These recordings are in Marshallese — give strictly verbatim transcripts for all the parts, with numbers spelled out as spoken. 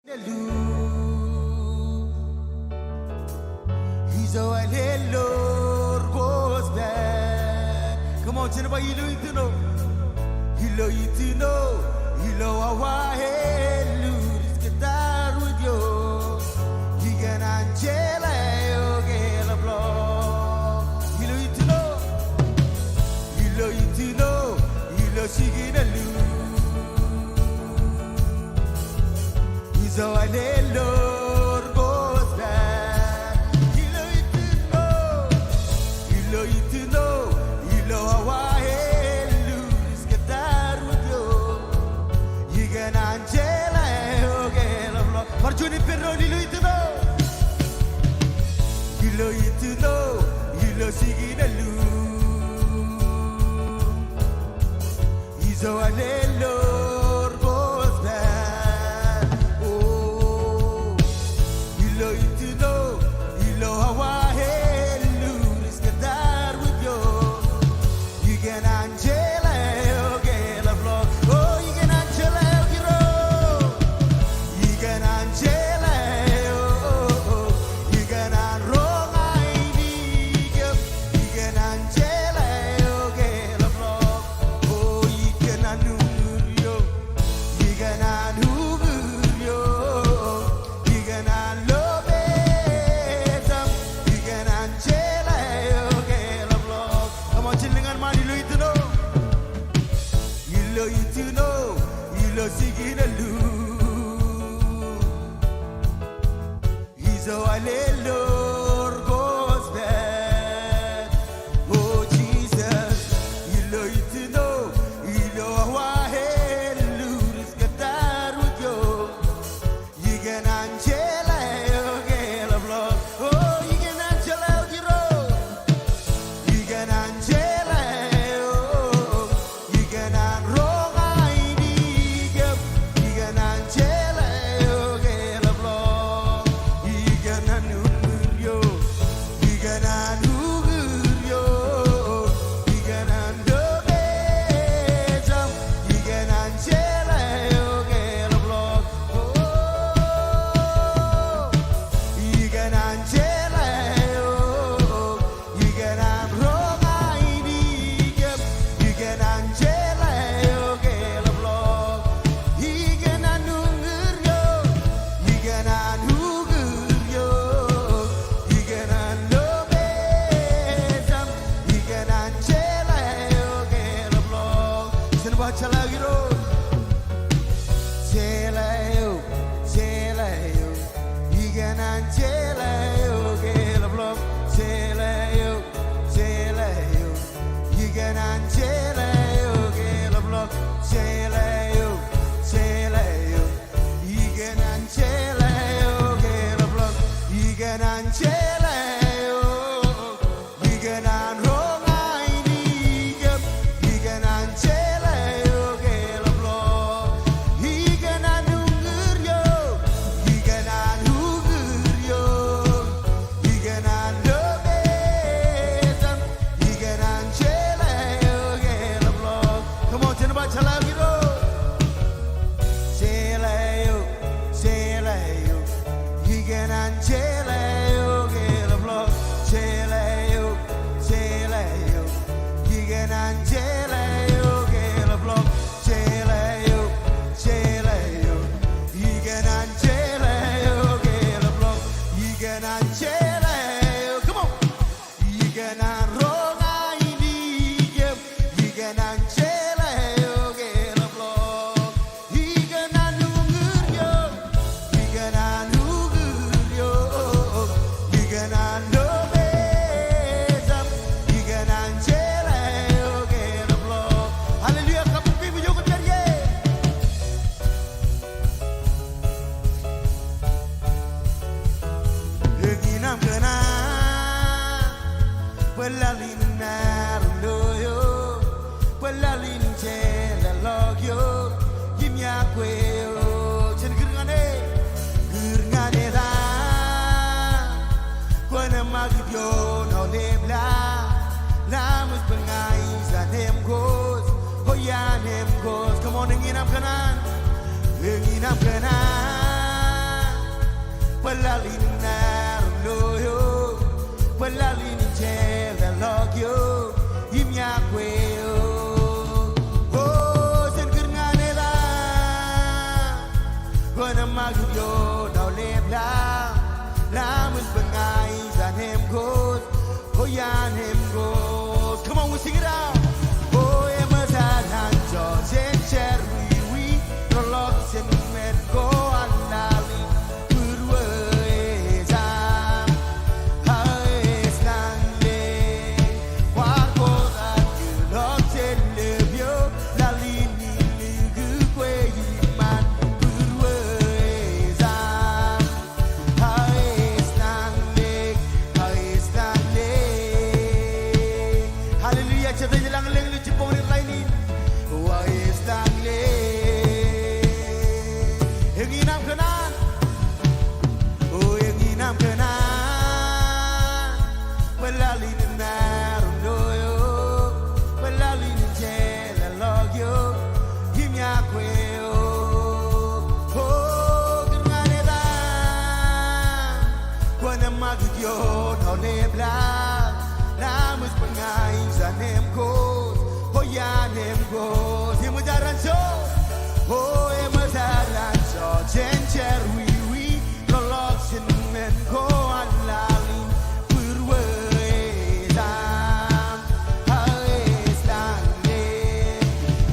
Come on, jen ba ilo itino. Ilo itino, ilo awa eo eluris kōttar wōt io. Ikōṇaan jeḷā eok eḷapḷọk. Ilo itino, ilo itino, ilo jikin eo. Ijo ālel ḷoor gospel. Ilo itino, ilo itino, ilo awa eluris kōttar wōt io. Ikōṇaan jeḷā eok eḷapḷọk. Bar juon ippān doon, ilo itino. Ilo itino, ilo jikin eo. Ijo ālel ḷoor gospel. O, ilo itino, ilo awa eluris kōttar wōt io. Ikōṇaan jeḷā eok eḷapḷọk. O, ikōṇaan jeḷā eok Irooj. Ikōṇaan jeḷā eok. Ikōṇaan roñ ainikien. Ikōṇaan jeḷā eok eḷapḷọk. O, ikōṇaan uñūr io. Ikōṇaan uñūr io. Ikōṇaan lo pejam. Ikōṇaan jeḷā eok eḷapḷọk. Come on, jen lōñ ñan ṃaan. Ilo itino, ilo itino, ilo jikin eo. Ijo ālel ḷoor gospel. O Jesus, ilo itino, ilo awa eluris kōttar wōt io. Ikōṇaan jeḷā eok eḷapḷọk. O, ikōṇaan jeḷā eok Irooj. Ikōṇaan jeḷā eok. Ikōṇaan roñ ainikien. Ikōṇaan jeḷā eok eḷapḷọk. Ikōṇaan uñūr io. Ikōṇaan uñūr io. Ikōṇaan lo pejam. Ikōṇaan jeḷā eok eḷapḷọk. O, ikōṇaan jeḷā eok. Ikōṇaan roñ ainikien, ikōṇaan jeḷā eok eḷapḷọk. Ikōṇaan uñūr io, ikōṇaan uñūr io, ikōṇaan lo pejam, ikōṇaan jeḷā eok eḷapḷọk. Jen ba jeḷā eok Irooj. Jeḷā eok, jeḷā eok. Ikōṇaan jeḷā eok eḷapḷọk. Jeḷā eok, jeḷā eok. Ikōṇaan jeḷā eok eḷapḷọk. Jeḷā eok, jeḷā eok. Ikōṇaan jeḷā eok eḷapḷọk. Ikōṇaan jeḷā eok. Ikōṇaan roñ ainikien, ikōṇaan jeḷā eok eḷapḷọk. Ikōṇaan uñūr io, ikōṇaan uñūr io, ikōṇaan lo pejam, ikōṇaan jeḷā eok eḷapḷọk. Come on, jen ba jeḷā eok Irooj. Jeḷā eok, jeḷā eok. Ikōṇaan jeḷā eok eḷapḷọk. Jeḷā eok, jeḷā eok. Ikōṇaan jeḷā eok eḷapḷọk. Jeḷā eok, jeḷā eok. Ikōṇaan jeḷā eok eḷapḷọk. Ikōṇaan jeḷā eok. Come on. Ikōṇaan roñ ainikien, ikōṇaan jeḷā eok eḷapḷọk. Ikōṇaan uñūr io, ikōṇaan uñūr io, ikōṇaan lo pejam, ikōṇaan jeḷā eok eḷapḷọk. Hallelujah, kabbokbok ijo kōn pād ie. Eñin aṃ kōṇaan, bwe laḷ in maroñ lo eok, bwe laḷ in jeḷāḷọk eok, im iọkwe eok. Jen kūr ñan e, kūr ñan e laḷ, kwōn ṃakūt ioon aolep laḷ, Laṃōs bwe ña ij anemkwōj, o ij anemkwōj. Come on, eñin aṃ kōṇaan, eñin aṃ kōṇaan. Come on, we sing it out. O eṃōjrak an jọteen jerọwiwi, ḷọk jān men ko an lale būrueej aṃ. Aes nañle, kwaar kotak eo ḷọk jān lepeo, laḷ in ilo kwe iṃaan būrueej aṃ. Aes nañle, aes nañle. Hallelujah, jet ej lañlōñ ilo jibboñ in rainin. O aes nañle. Eñin aṃ kōṇaan. O eñin aṃ kōṇaan. Bwe laḷ in maroñ lo eok. Bwe laḷ in jeḷā ḷọk eok. Im iọkwe eok. O kūr ñan etan. Kwōn eṃṃakūt ioon aolep laḷ. Laṃōj bwe ña in jān emkoos. O iaan emkoos. Eṃōjrak an jọteen. O eṃōjrak an jọteen jerọwiwi. Ḷọk jān men ko an laḷ in būrueej aṃ. Aes nañle.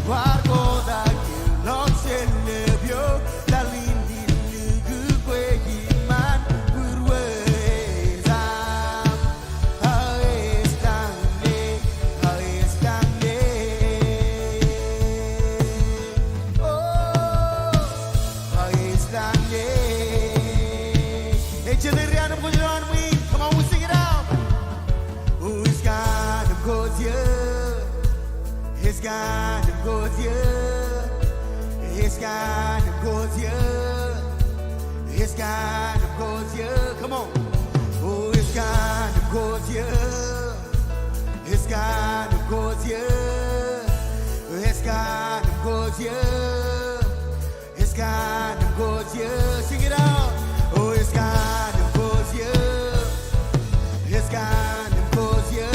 Kwaar kotak eo ḷọk jān lepeo. Laḷ in ilo kwe iṃaan būrueej aṃ. Aes nañle, aes nañle. O, aes nañle. Ej jet ri-anbwij eo an ṃwiin. Come on, we sing it out. O eskanemkoos eō. Eskanemkoos eō. Eskanemkoos eō. Eskanemkoos eō. Come on. O eskanemkoos eō. Eskanemkoos eō. Eskanemkoos eō. Eskanemkoos eō. Sing it out. O eskanemkoos eō. Eskanemkoos eō.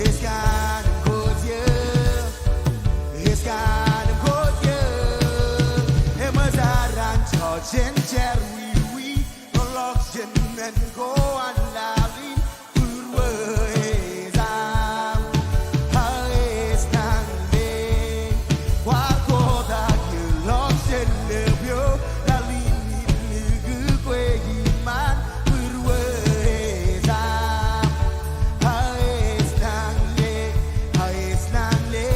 Eskanemkoos eō. Eskanemkoos eō. Eṃōjrak an jọteen jerọwiwi. Ḷọk jān men ko an laḷ in būrueej aṃ. Aes nañle. Kwaar kotak eo ḷọk jān lepeo. Laḷ in ilo kwe iṃaan būrueej aṃ. Aes nañle. Aes nañle.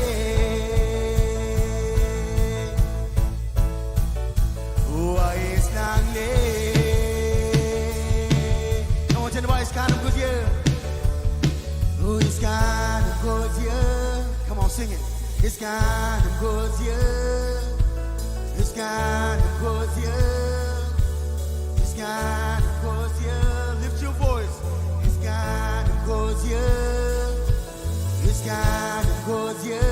O aes nañle. Come on, jen ba eskanemkoos eō. O eskanemkoos eō. Come on, sing it. Eskanemkoos eō. Eskanemkoos eō. Eskanemkoos eō. Lift your voice. Eskanemkoos eō. Eskanemkoos eō.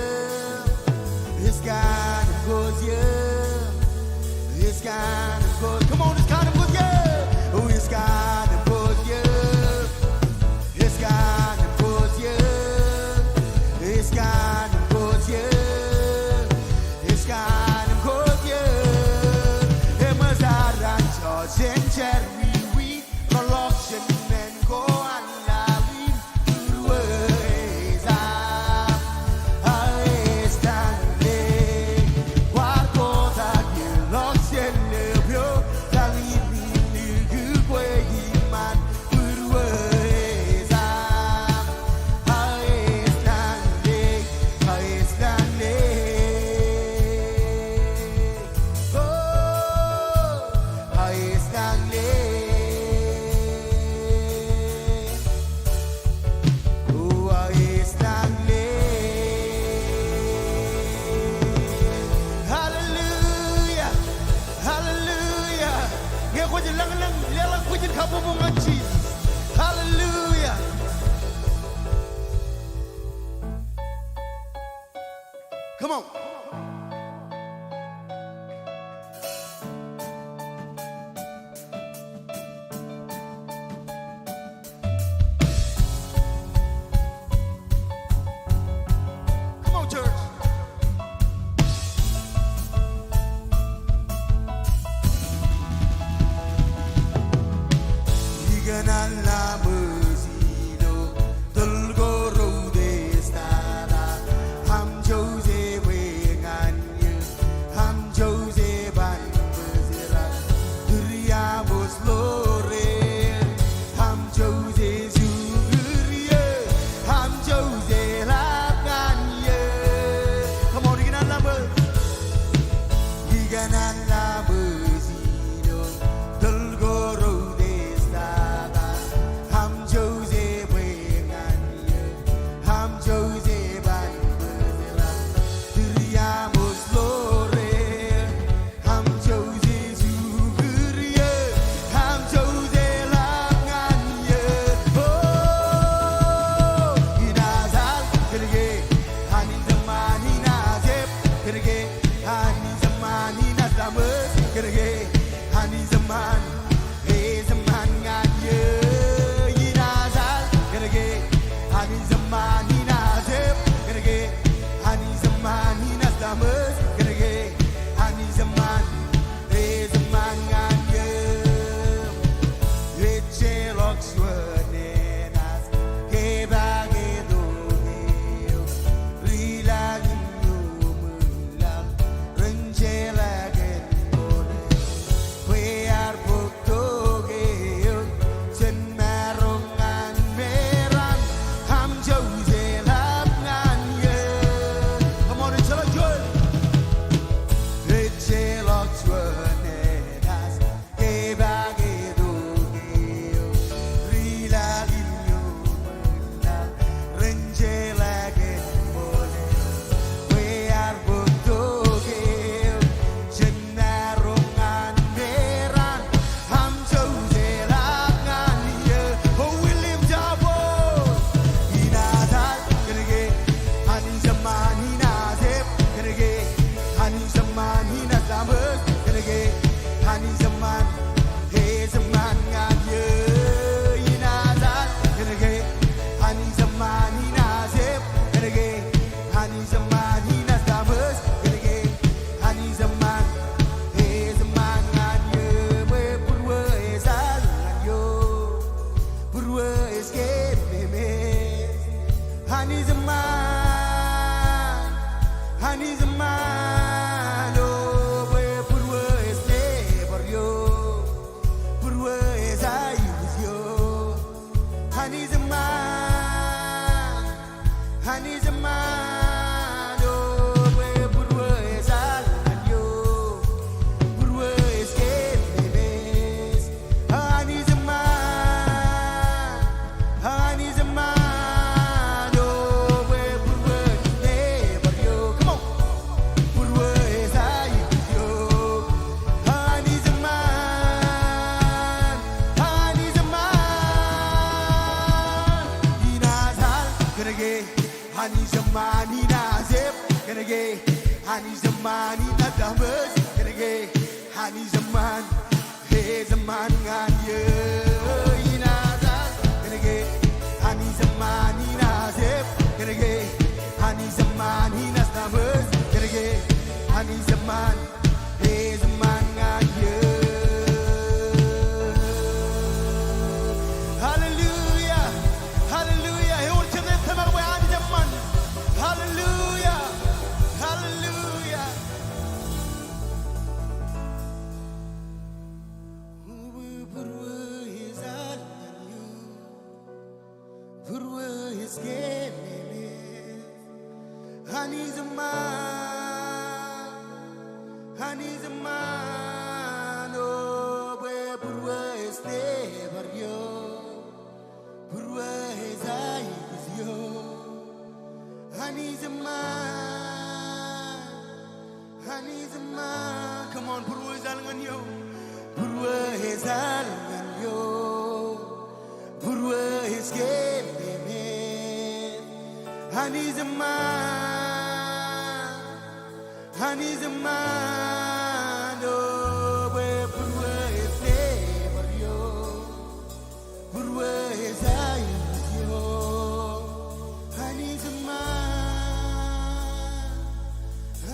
Eskanemkoos eō. Eskanemkoos. Come on, eskanemkoos eō. O eskanemkoos eō. Eskanemkoos eō. Eskanemkoos eō. Eskanemkoos eō. Eṃōjrak an jọteen jerọwiwi. Ḷọk jān men ko an laḷ in būrueej aṃ. Aes nañle. Kwaar kotak eo ḷọk jān lepeo. Laḷ in ilo kwe iṃaan būrueej aṃ. Aes nañle. Aes nañle. O, aes nañle. O, aes nañle. Hallelujah. Hallelujah. Ñe kwōj lōñlōñ, leḷọk bwijin kabbokbok ñan Jisōs. Hallelujah. Come on. Come on, church. Anij eṃṃan, Anij eṃṃan, o bwe būruō ej al ñan eok, būruō ej kememej. Anij eṃṃan, Anij eṃṃan, o bwe būruō ej nōbar eok. Come on. Būruō ej aikuj eok. Anij eṃṃan, Anij eṃṃan, inaaj al kōnke Anij eṃṃan, inaaj ep kōnke Anij eṃṃan, inaaj tōmak kōnke Anij eṃṃan. Ej eṃṃan ñan eō, inaaj al kōnke Anij eṃṃan, inaaj ep kōnke Anij eṃṃan, inaaj tōmak kōnke Anij eṃṃan. Ej eṃṃan ñan eō. Hallelujah. Hallelujah. Ewōr jen tōmak bwe Anij eṃṃan. Hallelujah. Hallelujah. Būruō ej al ñan eok, būruō ej kememej. Anij eṃṃan, Anij eṃṃan, o bwe būruō ej nōbar eok, būruō ej aikuj eok. Anij eṃṃan, Anij eṃṃan. Come on, būruō ej al ñan eok, būruō ej al ñan eok, būruō ej kememej. Anij eṃṃan, Anij eṃṃan, o bwe būruō ej nōbar eok, būruō ej aikuj eok. Anij eṃṃan,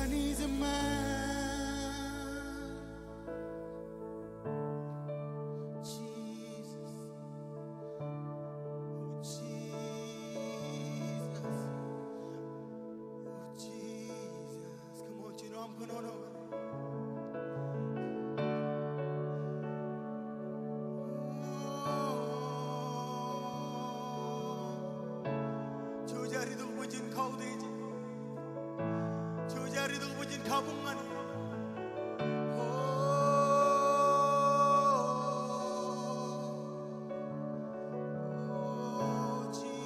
Anij eṃṃan. Jesus. Oh, Jesus. Oh, Jesus. Come on, jino aṃ kōnono. Jouj ad itok bwe jen kautiej. Jouj ad itok bwe jen kabuñ ñan. Oh, Jesus.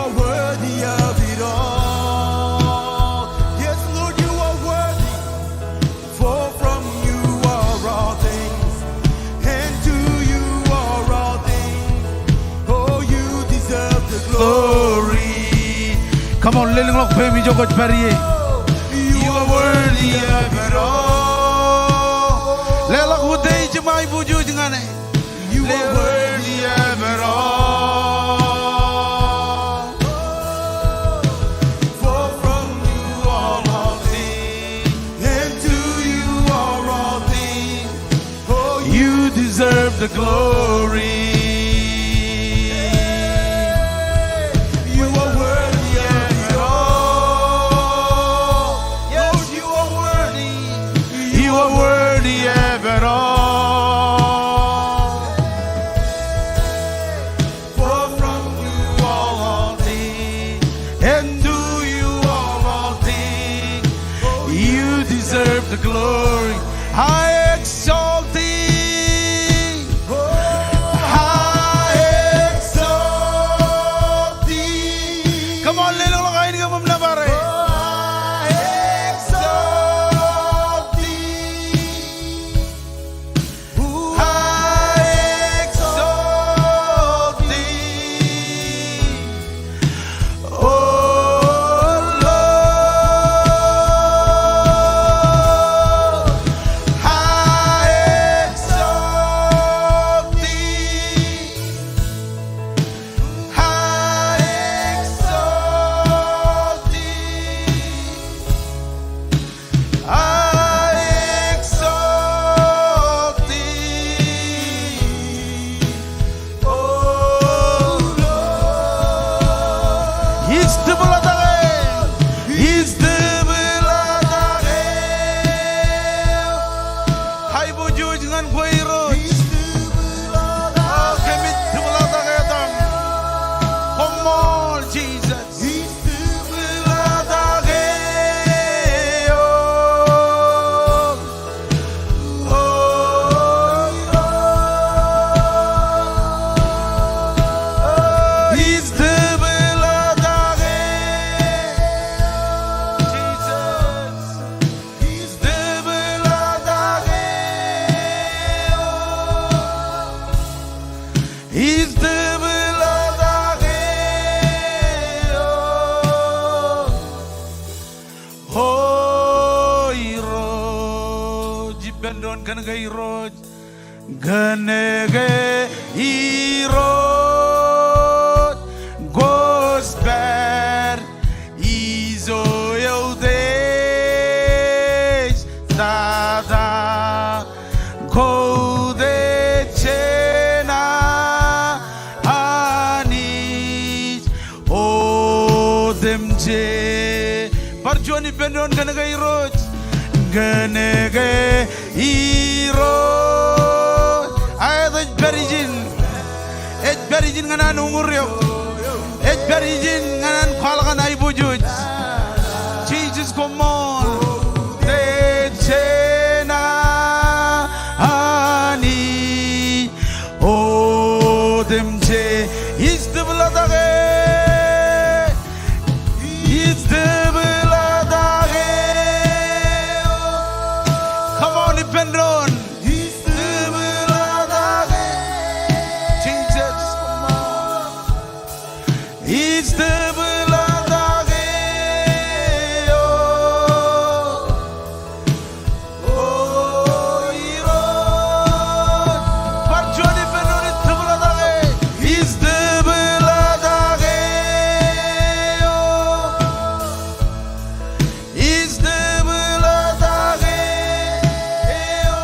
are worthy of it all. Yes, Lord, you are worthy. For from you are all things, and to you are all things. Oh, you deserve the glory. Come on, lelōñḷọk peiṃ ijo kwōj pād ie. You are worthy of it all. Leḷọk utiej im aiboojoj ñan e. You are worthy of it all. For from you are all things, and to you are all things. Oh, you deserve the glory. You are worthy of it all. Yes, you are worthy. You are worthy of it all. For from you are all things, and to you are all things. You deserve the glory. I exalt thee. I exalt thee. Come on, lelōñḷọk ainikien im nōbar e. I exalt thee. I exalt thee, O Lord. I exalt thee. I exalt thee. I exalt thee, O Lord. Ij tūpḷatake, ij tūpḷatake. Aiboojoj ñan kwe Irooj. Ak kōmij tūpḷatake etan. Koṃṃool Jisōs. Ij tūpḷatake eō, O Irooj. Ippān doon. Kōnke Irooj, kōnke Irooj kwōj pād ijo eutiej tata. Ko utiej jān Anij otemjej. Bar juon ippān doon. Kōnke Irooj, kōnke Irooj. Aet, ej pād ijin. Ej pād ijin ñan an uñūr eok. Ej pād ijin ñan an kwaḷọk an aiboojoj. Jisōs, koṃṃool. Ko utiej jān Anij otemjej. Ij tūpḷatake. Ij tūpḷatake. Come on, ippān doon. Ij tūpḷatake. Jisōs, koṃṃool. Ij tūpḷatake eō, O Irooj. Bar juon ippān doon. Ij tūpḷatake. Ij tūpḷatake eō. Ij tūpḷatake eō.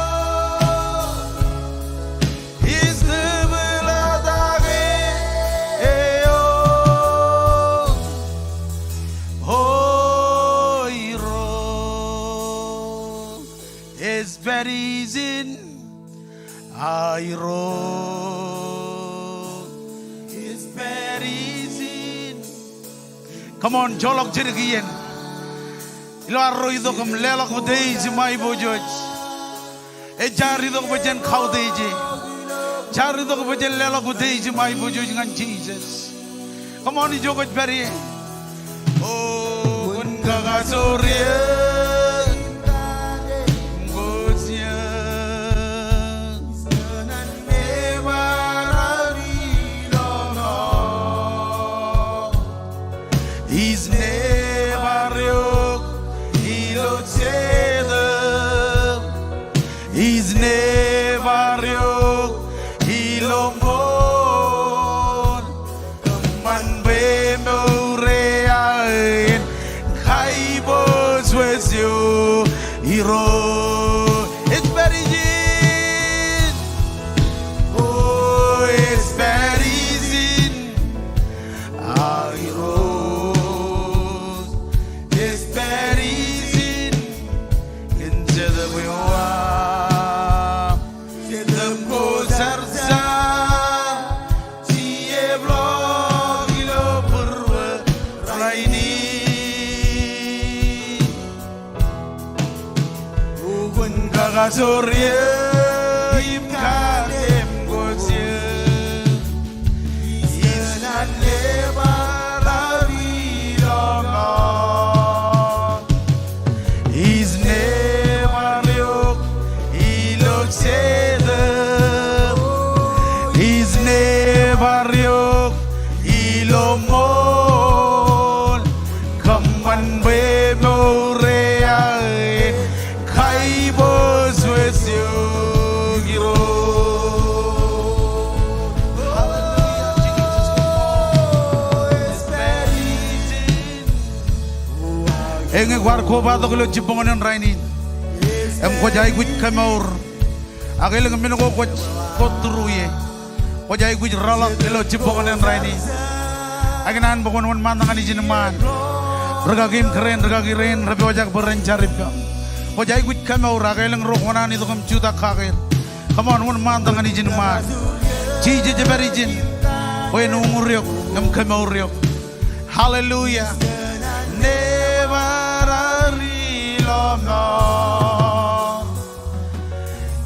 Ij tūpḷatake eō, O Irooj. Ej pād ijin, a Irooj. Ej pād ijin. Come on, joḷọk jidik iien. Ilo arro itok im leḷọk utiej im aiboojoj. Ej jaar itok bwe jen kautiej e. Jaar itok bwe jen leḷọk utiej im aiboojoj ñan Jisōs. Come on, ijo kwōj pād ie. O kwōn kakasoor ie. Ij nebar eok ilo Jetōb. Ij nebar eok ilo ṃool. Kōṃṃan bwe mour eo aō en kaibōjwōj eo Irooj. Ej pād ijin. O ej pād ijin. A Irooj, ej pād ijin kōn Jetōb eo aṃ. Jetōb ko jar jar, jepḷọk ilo būruō rainin. O kwōn kakasoor ie im katemkwōj ie. Ij nebar eok ilo ṃool. Ij nebar eok ilo Jetōb. Ij nebar eok ilo ṃool. Kōṃṃan bwe mour eo aō en kaibōjwōj eo Irooj. Hallelujah, Jesus. Eñe kwaar kobatok ilo jibboñōn in rainin im kwōj aikuj kemour. Ak elōñ men ko kwōj go through ie. Kwōj aikuj rōḷọk ilo jibboñōn in rainin. Ak ikōṇaan bwe kwōn wōnṃaantok ñan ijin ṃaan. Rikaki im kōrā in, rikaki rein rej pojak bwe ren jar ippaṃ. Kwōj aikuj kemour ak elōñ ro kwōṇaan itok im jutak kake er. Come on, wōnṃaantok ñan ijin ṃaan. Jisōs ej pād ijin bwe en uñūr eok im kemour eok. Hallelujah. Nebar ilo ṃool.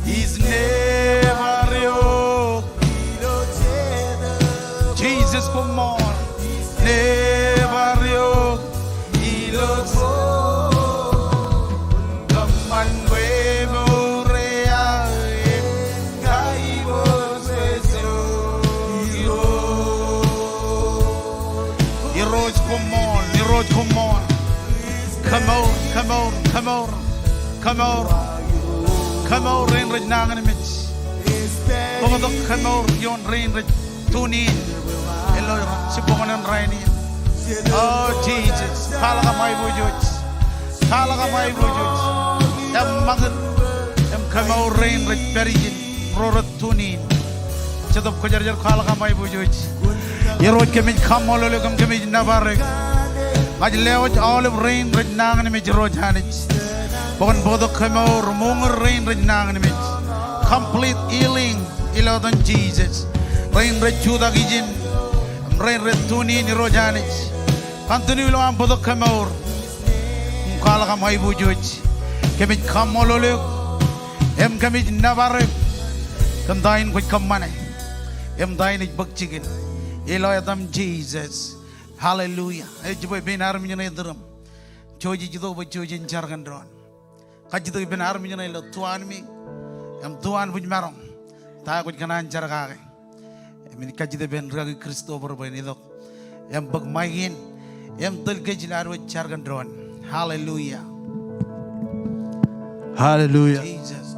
Ij nebar eok. Jisōs, come on. Nebar eok ilo ṃool. Kōṃṃan bwe mour eo aō en kaibōjwōj eo Irooj. Irooj koṃṃool, Irooj koṃṃool. Kemour, kemour, kemour, kemour. Kemour rein rej nañinmej. Bōktok kemour ioon rein rej tune in ilo jibboñōn in rainin. O Jisōs, kwaḷọk aṃ aiboojoj. Kwaḷọk aṃ aiboojoj. Eṃṃakūt im kemour rein rej pād ijin, ro rej tune in. Jetōb Kwōjarjar, kwaḷọk aṃ aiboojoj. Irooj, kōmij kaṃṃoolol eok im kōmij nōbar eok. Ña ij lewōj aolep rein rej nañinmej, Irooj Anij, bwe kwōn bōktok kemour im uñūr rein rej nañinmej. Complete healing ilo etan Jisōs. Rein rej jutak ijin im rein rej tune in, Irooj Anij, continue ilo aṃ bōktok kemour im kwaḷọk aṃ aiboojoj. Kōmij kaṃṃoolol eok im kōmij nōbar eok kōn ta in kwōj kōṃṃane im ta in ej bōk jikin, ilo etaṃ Jisōs. Hallelujah. Ej jibwe pein armej ṇe itūrūṃ. Jouj ej itok bwe jouj en jar kōn doon. Kajjitōk ippān armej ṇe ilo tuanmiiñ im tuanbwijmaroñ ta kwōj kōṇaan jar kake. Im in kajjitōk ippān rikaki Christopher bwe en itok im bōk mic in im tōl kōj ilo ad wōj jar kōn doon. Hallelujah. Hallelujah. Jisōs.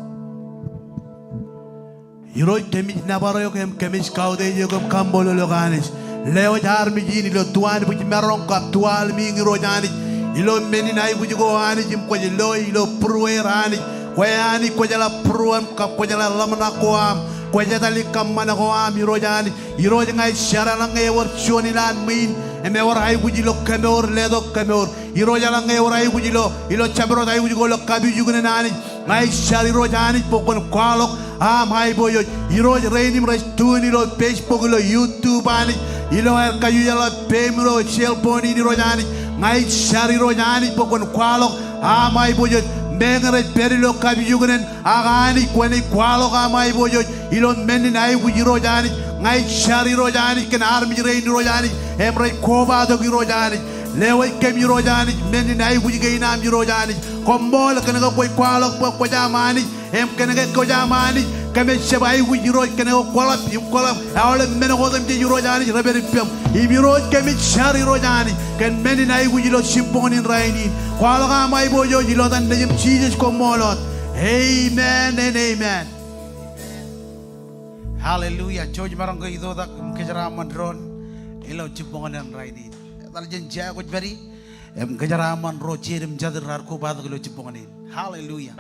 Irooj, kōmij nōbar eok im kōmij kautiej eok im kaṃṃoolol eok Anij. Lewōj armej in ilo tuanbwijmaroñ kab tuanmiiñ, Irooj Anij, ilo men in aikuj ko Anij im kwōj loe ilo būrueir Anij. Kwe Anij kwōjeḷā būruōṃ kab kwōjeḷā ḷōmṇak ko aṃ. Kwōj etal kōṃṃan ko aṃ, Irooj Anij. Irooj, ña ij jar eḷaññe ewōr juon ilowaan ṃwiin im ewōr aikuj ilo kemour, letok kemour. Irooj, eḷaññe ewōr aikuj ilo, ilo jabdewōt aikuj ko ilo kapijuknen Anij, ña ij jar Irooj Anij bwe kwōn kwaḷọk aṃ aiboojoj. Irooj, rein im rej tune in ilo Facebook, ilo YouTube Anij, ilo aer kajujaḷ peim ilo cellphone in Irooj Anij, ña ij jar Irooj Anij bwe kwōn kwaḷọk aṃ aiboojoj. Meñe rej pād ilo kapijuknen, ak Anij kwōnaaj kwaḷọk aṃ aiboojoj ilo men in aikuj Irooj Anij. Ña ij jar Irooj Anij kōn armej rein Irooj Anij, im rej kobatok Irooj Anij. Lewōj kōm Irooj Anij, men in aikuj kein am Irooj Anij. Koṃṃool kōn ke kwōj kwaḷọk bwe kwōj aṃ Anij, im kōn ke kwōj aṃ Anij, kōmij jab aikuj Irooj kōn ke kwōḷap im kwōḷap. Aolep men ko otemjej Irooj Anij, rej pād ippaṃ. Im Irooj kōmij jar Irooj Anij, kōn men in aikuj ilo jibboñōn in rainin. Kwaḷọk aṃ aiboojoj ilo etan Nejiṃ Jisōs koṃṃool wōt. Amen and amen. Hallelujah. Jouj maroñ ke itoitak im kōjeraaṃṃan doon ilo jibboñōn in rainin. Etal jān jea kwōj pād ie, im kōjeraaṃṃan ro jeid im jatid raar kobatok ilo jibboñōn in. Hallelujah.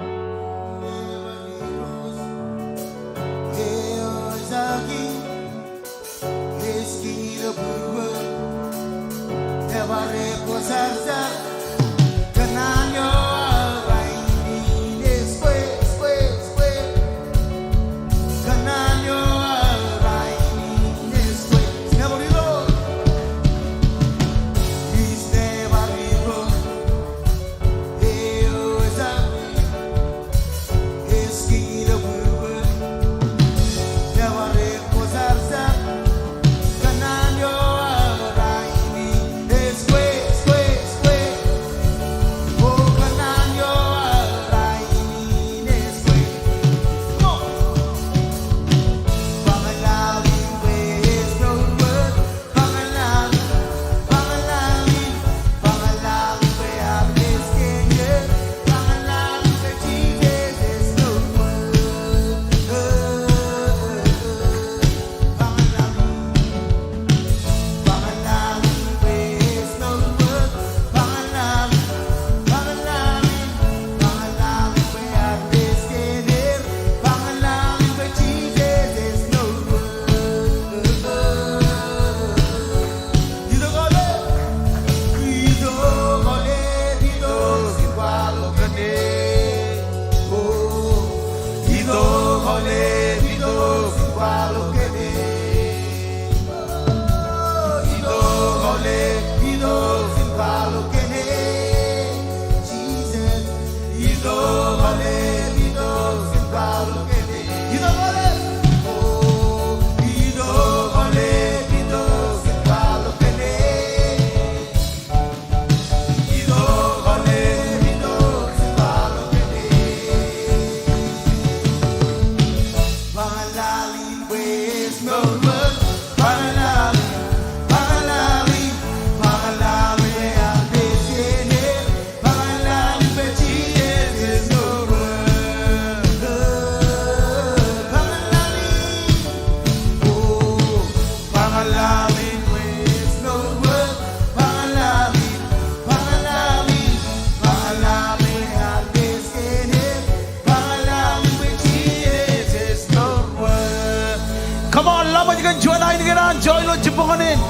Come on, laṃōj kōn juon ainikien an joy ilo jibboñōn in.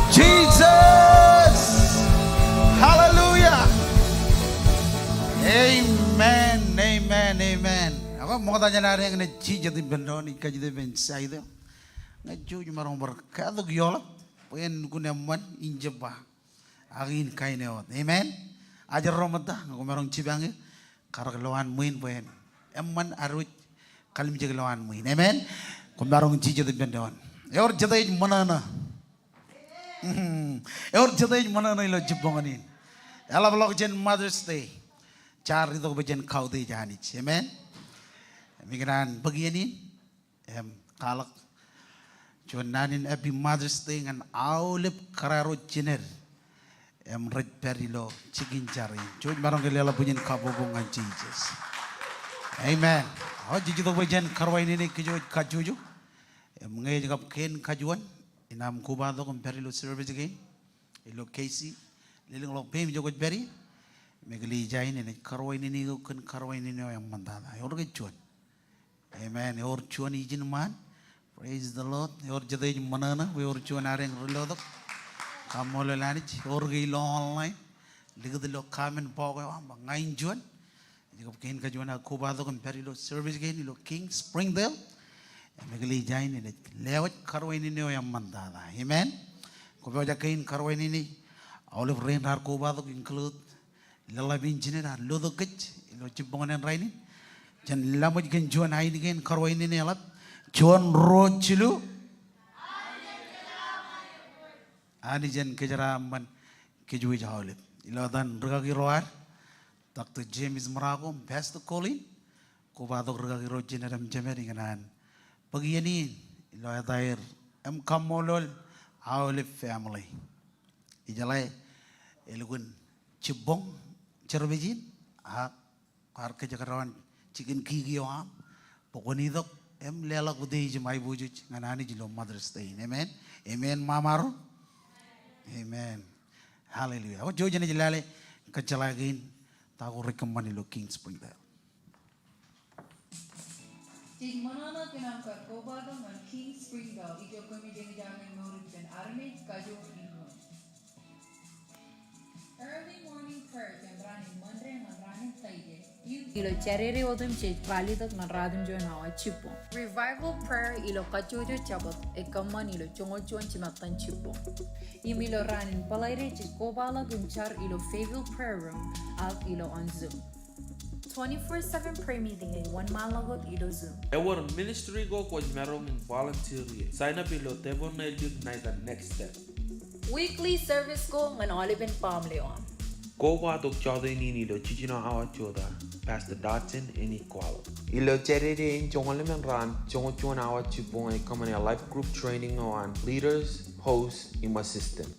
Jesus. Hallelujah. Amen, amen, amen. Ak ṃokta jān ad eñṇe jijet ippān doon, ij kajjitōk ippān side eo. Ña ij jouj maroñ bar katok ioḷap bwe en lukkuun eṃṃan in jebba. Ak in kain eo wōt. Amen. Ajri ro ṃōtta, ñe kwōmaroñ jipañ eō, karōk lowaan ṃwiin bwe en eṃṃan ad wōj kalimjek lowaan ṃwiin. Amen. Kwōmaroñ jijet ippān doon. Ewōr jete ej ṃōṇōṇō. Ewōr jete ej ṃōṇōṇō ilo jibboñōn in. Eḷapḷọk jān Mother's Day, jaar itok bwe jen kautiej Anij. Amen. Im ikōṇaan bōk iien in im kwaḷọk juon naan in Happy Mother's Day ñan aolep kōrā ro jined im rej pād ilo jikin jar in. Jouj maroñ ke leḷọk bwijin kabbokbok ñan Jisōs. Amen. O, jej itok bwe jen karuwainene kōj wōj kajjojo. Im ñe ej kab kein kajuon in aṃ kobatok im pād ilo service kein ilo K C, lelōñḷọk peiṃ ijo kwōj pād ie, im eklejia in enaaj karuwainene eok kōn karuwainene eo eṃṃantata. Ewōr ke juon? Amen. Ewōr juon ijin ṃaan? Praise the Lord. Ewōr jete ej ṃōṇōṇō bwe ewōr juon ad eñ ri lotok? Kaṃṃoolol Anij. Ewōr ke ilo online? Likūt ilo comment box eo aṃ bwe ña in juon. Ej kab kein kajuon aō kobatok im pād ilo service kein ilo King Springdale. Im eklejia in enaaj lewōj karuwainene eo eṃṃantata. Amen. Kwōpojak kein karuwainene aolep rein raar kobatok, include lōḷḷap in jined raar lotok kōj ilo jibboñōn in rainin. Jen laṃōj kōn juon ainikien karuwainene eḷap. Juon, ruo, jilu. Anij en kōjeraaṃṃan kōj wōj aolep. Ilo etan rūkaki ro ad, Doctor James Murako im Pastor Colleen, kobatok rūkaki ro Jeanette im Jemed ikōṇaan bōk iien in ilo etaer im kaṃṃoolol aolep family. Ijeḷā elukkuun jibboñ service in, ak kwaar kōjekdọọn jikin kiki eo aṃ bwe kwōn itok im leḷọk utiej im aiboojoj ñan Anij ilo Mother's Day in. Amen. Amen, ṃaṃaro. Amen. Hallelujah. Ak jouj jenaaj lale kōjjeḷā kein ta ko rej kōṃṃan ilo King Springdale. Jej ṃōṇōṇō kōn aṃ kar kobatok ñan King Springdale, ijo kōmij eñjake mour ippān armej, kajoor im wōn. Early morning prayer jān raan in Monday ñan raan in Friday. Ilo Jādede otemjej ralitōk ñan ratimjuon awa jibboñ. Revival prayer ilo kajjojo Jabōt ej kōṃṃan ilo joñoul juon jimattan jibboñ. Im ilo raan in Bōḷaide jej kobaḷọk im jar ilo Fayetteville Prayer Room ak ilo on Zoom. Twenty-four seven prayer meeting ej wōnṃaanḷọk wōt ilo Zoom. Ewōr ministry ko kwōj maroñ in volunteer ie. Sign up ilo tebōḷ ṇe ḷọk ṇa ita Next Step. Weekly service ko ñan aolepen baaṃle eo aṃ. Kobatok jọteen in ilo jiljino awa jota, Pastor Dodson enaaj kwaḷọk. Ilo Jādede in joñoul emān raan, joñoul juon awa jibboñ ej kōṃṃane life group training eo an leaders, host, im assistant.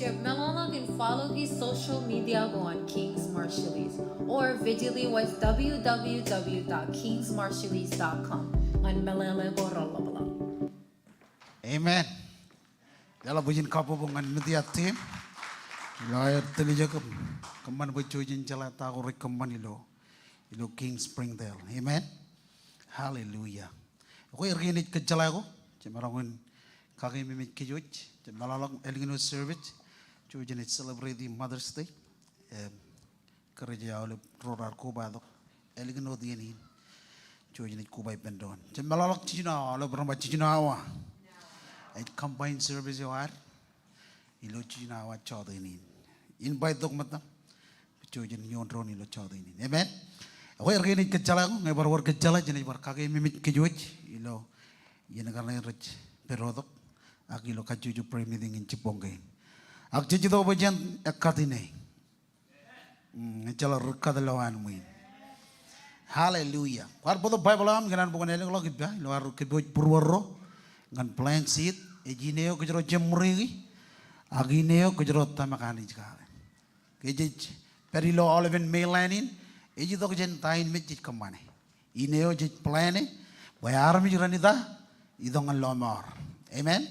Jab meḷọkḷọk in follow ki social media ko an King's Marshallese or visit www dot kingsmarshallese dot com ñan meḷeḷe ko reḷapḷọk. Amen. Leḷọk bwijin kabbokbok ñan media team ilo aer tiljek im kōṃṃan bwe jej jeḷā ta ko rej kōṃṃan ilo, ilo King Springdale. Amen. Hallelujah. Ekwe, erkein ej kōjjeḷā ko, jemaroñ in kakeememej kōj wōj, jab meḷọkḷọk ālikin wōt service, jouj jenaaj celebrate Mother's Day. Im kōrā eo aolep ro raar kobatok ālikin wōt iien in, jouj jenaaj koba ippān doon. Jab meḷọkḷọk jiljino awa, aolep ren ba jiljino awa. Ej combine service eo ad ilo jiljino awa jọteen in. Invite tok ṃōttan. Jouj jen iioon doon ilo jọteen in. Amen. Ekwe, erkein ej kōjjeḷā ko, ñe bar wōr kōjjeḷā, jenaaj bar kakeememej kōj wōj ilo iien kaṇe rej pād tok ak ilo kajjojo prayer meeting in jibboñ kein. Ak jej itok bwe jen ekkat ine. Mm, ejjeḷọk ri kat ilowaan ṃwiin. Hallelujah. Kwaar bōktok Baibōḷ eo aṃ ikōṇaan bwe kwōn ālōkḷọk ippa ilo ad kōpooj būruōd ro ñan blank sheet. Ej ine eo kōjro jab ṃuriki ak ine eo kōjro tōmak Anij kake. Ke jej pād ilo aolepen mainland in, ej itok jān ta in me jej kōṃṃane. Ine eo jej plan e bwe armej ren ita, itok ñan lọmọọr. Amen.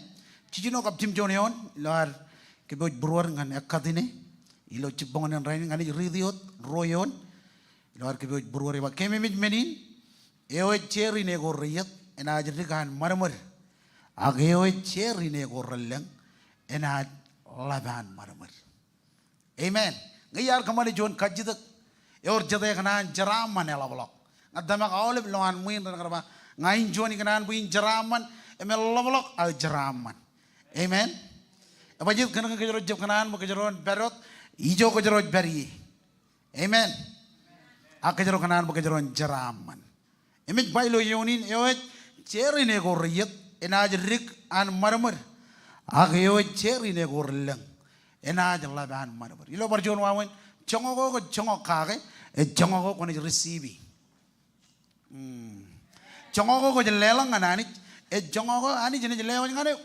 Jiljino kab jimjuon eoon ilo ad kōpooj būruōd ñan ekkat ine ilo jibboñōn in rainin, ña ij riiti wōt ruo eoon ilo ad kōpooj būruōd. Ej ba, keememej men in, eo ej jeer ine ko reiiet enaaj dik an ṃadṃōd, ak eo ej jeer ine ko relōñ enaaj ḷap an ṃadṃōd. Amen. Ñe iar kōṃṃane juon kajjitōk, ewōr jete kōṇaan jeraaṃṃan eḷapḷọk. Ña tōmak aolep lowaan ṃwiin ren kar ba, ña in juon ikōṇaan bwe in jeraaṃṃan, im eḷapḷọk aō jeraaṃṃan. Amen. Ebajjeet kōn ke kōjro jab kōṇaan bwe kōjro en pād wōt ijo kōjro ej pād ie. Amen. Ak kōjro kōṇaan bwe kōjro en jeraaṃṃan. Im ej ba ilo eoon in, eo ej jeer ine ko reiiet enaaj dik an ṃadṃōd, ak eo ej jeer ine ko relōñ enaaj ḷap an ṃadṃōd. Ilo bar juon wāween, joñak ko kwōj joñak kake, ej joñak ko kwōnaaj receive. Hmm. Joñak ko kwōj leḷọk ñan Anij, ej joñak ko Anij enaaj lewōj ñan eok.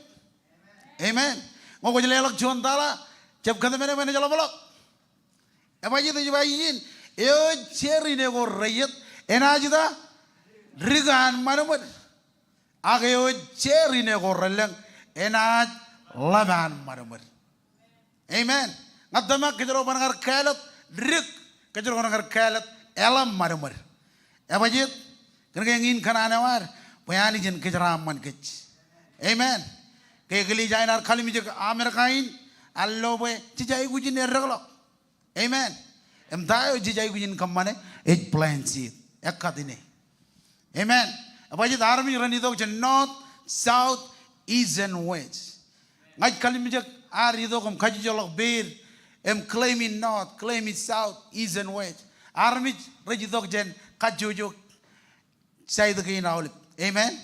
Amen. Ñe kwōj leḷọk juon tala, jab kōtmāne bwe enaaj ḷapḷọk. Ebajjeet ej ba ijin, eo ej jeer ine ko reiiet enaaj ita, dik an ṃadṃōd. Ak eo ej jeer ine ko relōñ enaaj ḷap an ṃadṃōd. Amen. Ña tōmak kōjro ban kar kāālōt dik, kōjro ban kar kāālōt eḷap ṃadṃōd. Ebajjeet, kōn ke eñin kōṇaan eo ad, bwe Anij en kōjeraaṃṃan kōj. Amen. Ke eklejia in ear kalimjek Amerika in, ear lo bwe jej aikuj in eddekḷọk. Amen. Im ta eo jej aikuj in kōṃṃane, ej plant seed. Ekkat ine. Amen. Ebajjeet armej ren itok jān north, south, east, and west. Ña ij kalimjek ad itok im kajjojo ḷọk peied im claim in north, claim in south, east, and west. Armej rej itok jān kajjojo side kein aolep. Amen.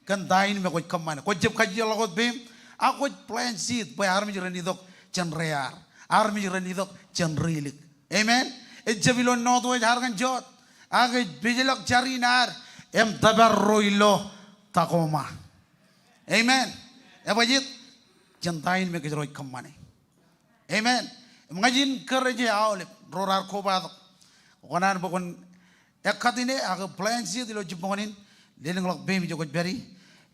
Kōn ta in me kwōj kōṃṃane. Kwōj jab kajjojo ḷọk wōt peiṃ, ak kwōj plant seed bwe armej ren itok jān rear. Armej ren itok jān rilik. Amen. Ejab ilo Northwest Arkansas, ak ej pejlọk jar in ad im tōpar ro ilo Tacoma. Amen. Ebajjeet jān ta in me kōjro ej kōṃṃane. Amen. Im ña ij encourage aolep ro raar kobatok. Kwō kōṇaan bwe kwōn ekkat ine ak plant seed ilo jibboñōn in. Lelōñḷọk peiṃ ijo kwōj pād ie.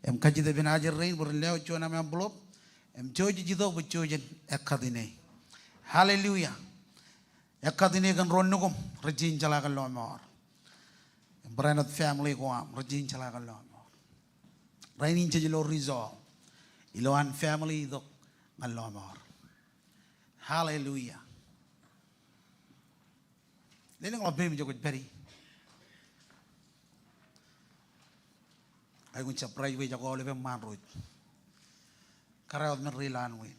Im kajjitōk ippān ajri rein bwe ren lewōj juon aṃ envelope. Im jouj ej itok bwe jouj jen ekkat ine. Hallelujah. Ekkat ine kōn ro nukuṃ rej jañin jeḷā kōn lọmọọr. Im barāinwōt family ko aṃ rej jañin jeḷā kōn lọmọọr. Rainin jej lo result ilowaan family itok ñan lọmọọr. Hallelujah. Lelōñḷọk peiṃ ijo kwōj pād ie. Aikuj in surprise bwe ejako aolepen ṃaan ro ej kōrā wōt men ri lowaan ween.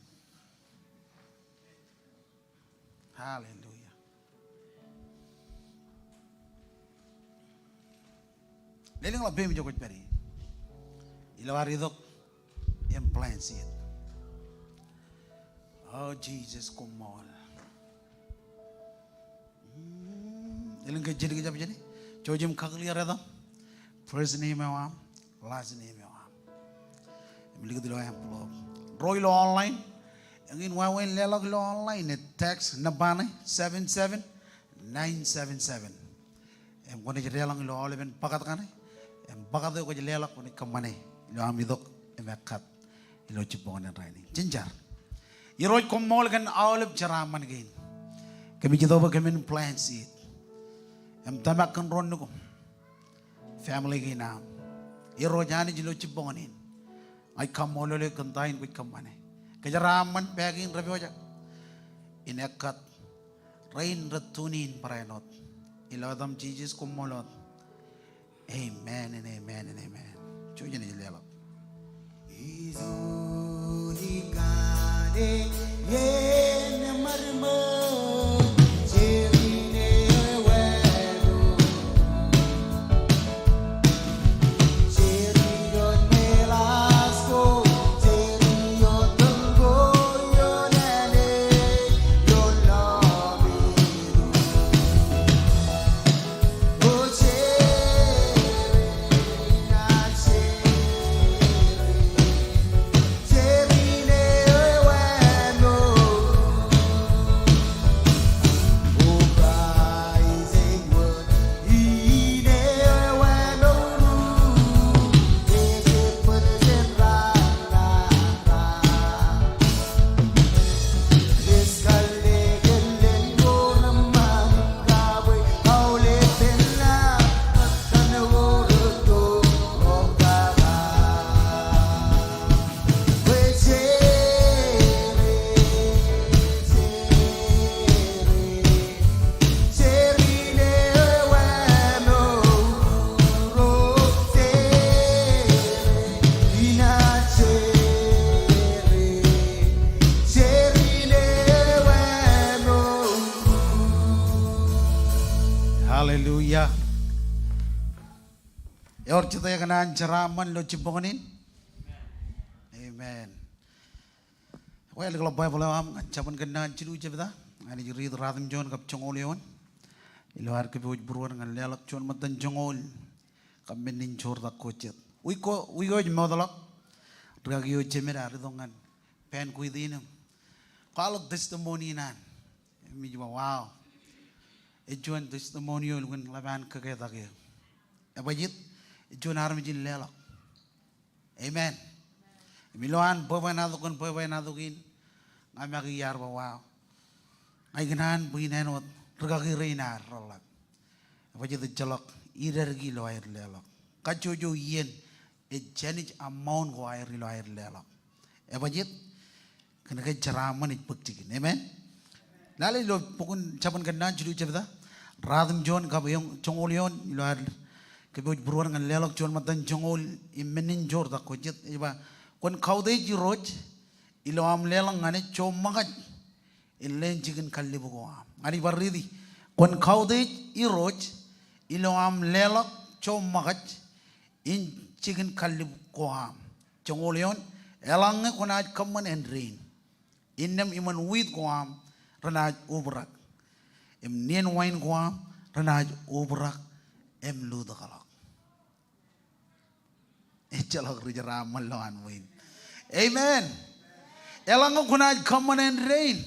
Hallelujah. Lelōñḷọk peiṃ ijo kwōj pād ie. Ilo ad itok im plant seed. O Jisōs, koṃṃool. Mm, elōñ ke jen kōjjab jāne. Jouj im kakōḷḷe etaṃ. First name eo aṃ, last name eo aṃ. Im likūt ilo envelope. Ro ilo online, eñin wāween leḷọk ilo online, ej text nōṃba ṇe, seven seven nine seven seven. Im kwōnaaj deḷọñ ilo aolepen bōkāt kaṇe, im bōkāt eo kwōj leḷọk kwōnaaj kōṃṃane ilo aṃ itok im ekkat ilo jibboñōn in rainin. Jen jar. Irooj, koṃṃool kōn aolep jeraaṃṃan kein. Kōmij itok bwe kōmin plant seed im tōmak kōn ro nukuṃ, family kein aṃ. Irooj Anij, ilo jibboñōn in, ña ij kaṃṃoolol eok kōn ta in kwōj kōṃṃane. Kōjeraaṃṃan pā kein rej pojak in ekkat rein rej tune in barāinwōt. Ilo etaṃ Jisōs, koṃṃool wōt. Amen and amen and amen. Jouj im leḷọk. Hallelujah. Ewōr jete ekōṇaan jeraaṃṃan ilo jibboñōn in? Amen. Ekwe, āliklọk Baibōḷ eo aṃ ñan Jabōn Kōnnaan jilu jebta. Ña ij riit ruwatimjuon kab joñoul eoon. Ilo ad kōpooj būruod ñan leḷọk juon ṃōttan joñoul kab men in joortak ko jet. Wiik ko, wiik eo ej mootḷọk, rikaki eo jemed ear itok ñan banquet in im kwaḷọk testimony in an. Im ij ba, wow. Ej juon testimony eo elukkuun ḷap an kōketak eō. Ebajjeet, ej juon armej in leḷọk. Amen. Im ilowaan bwebwenato kōn bwebwenato kein, ña make iar ba, wow. Ña ikōṇaan bwe in āinwōt rikaki rein ad reḷḷap. Ebajjeet, ejjeḷọk idadki ilo aer leḷọk. Kajjojo iien ej jānij amount ko aer ilo aer leḷọk. Ebajjeet? Kōnke jeraaṃṃan ej bōk jikin. Amen. Lale ilo bok in Jabōn Kōnnaan jilu jebta, ruatimjuon kab joñoul eoon, ilo ad kōpooj būruod ñan leḷọk juon ṃōttan joñoul im men in joor tok ko jet. Ej ba, kwōn kautiej Irooj ilo aṃ leḷọk ñan e joṃṃakaj in leen jikin kallib ko aṃ. Ña ij bar riiti. Kwōn kautiej Irooj ilo aṃ leḷọk joṃṃakaj in jikin kallib ko aṃ. Joñoul eoon, eḷaññe kwōnaaj kōṃṃan āindein, innām iṃōn wiit ko aṃ renaaj obrak, im nien wain ko aṃ renaaj obrak im lutōkḷọk. Ejjeḷọk ri jeraaṃṃan lowaan ṃwiin. Amen. Eḷaññe kwōnaaj kōṃṃan āindein,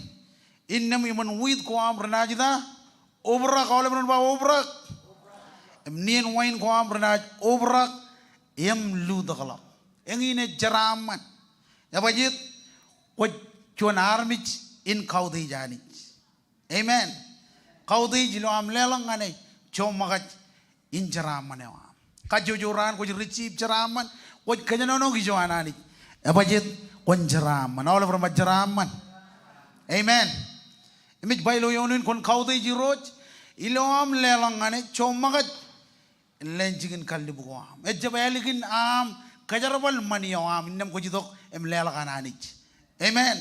innām iṃōn wiit ko aṃ renaaj ita? Obrak. Aolep ren ba obrak. Im nien wain ko aṃ renaaj obrak im lutōkḷọk. Eñin ej jeraaṃṃan. Ebajjeet? Kwōj juon armej in kautiej Anij. Amen. Kautiej ilo aṃ leḷọk ñan e joṃṃakaj in jeraaṃṃan eo aṃ. Kajjojo raan kwōj receive jeraaṃṃan, kwōj kōjenolọk ijo an Anij. Ebajjeet? Kwōn jeraaṃṃan. Aolep ren ba jeraaṃṃan. Amen. Im ej ba ilo eoon in, kwōn kautiej Irooj ilo aṃ leḷọk ñan e joṃṃakaj in leen jikin kallib ko aṃ. Ejjab ālikin aṃ kōjerbal ṃani eo aṃ innām kwōj itok im leḷọk an Anij. Amen.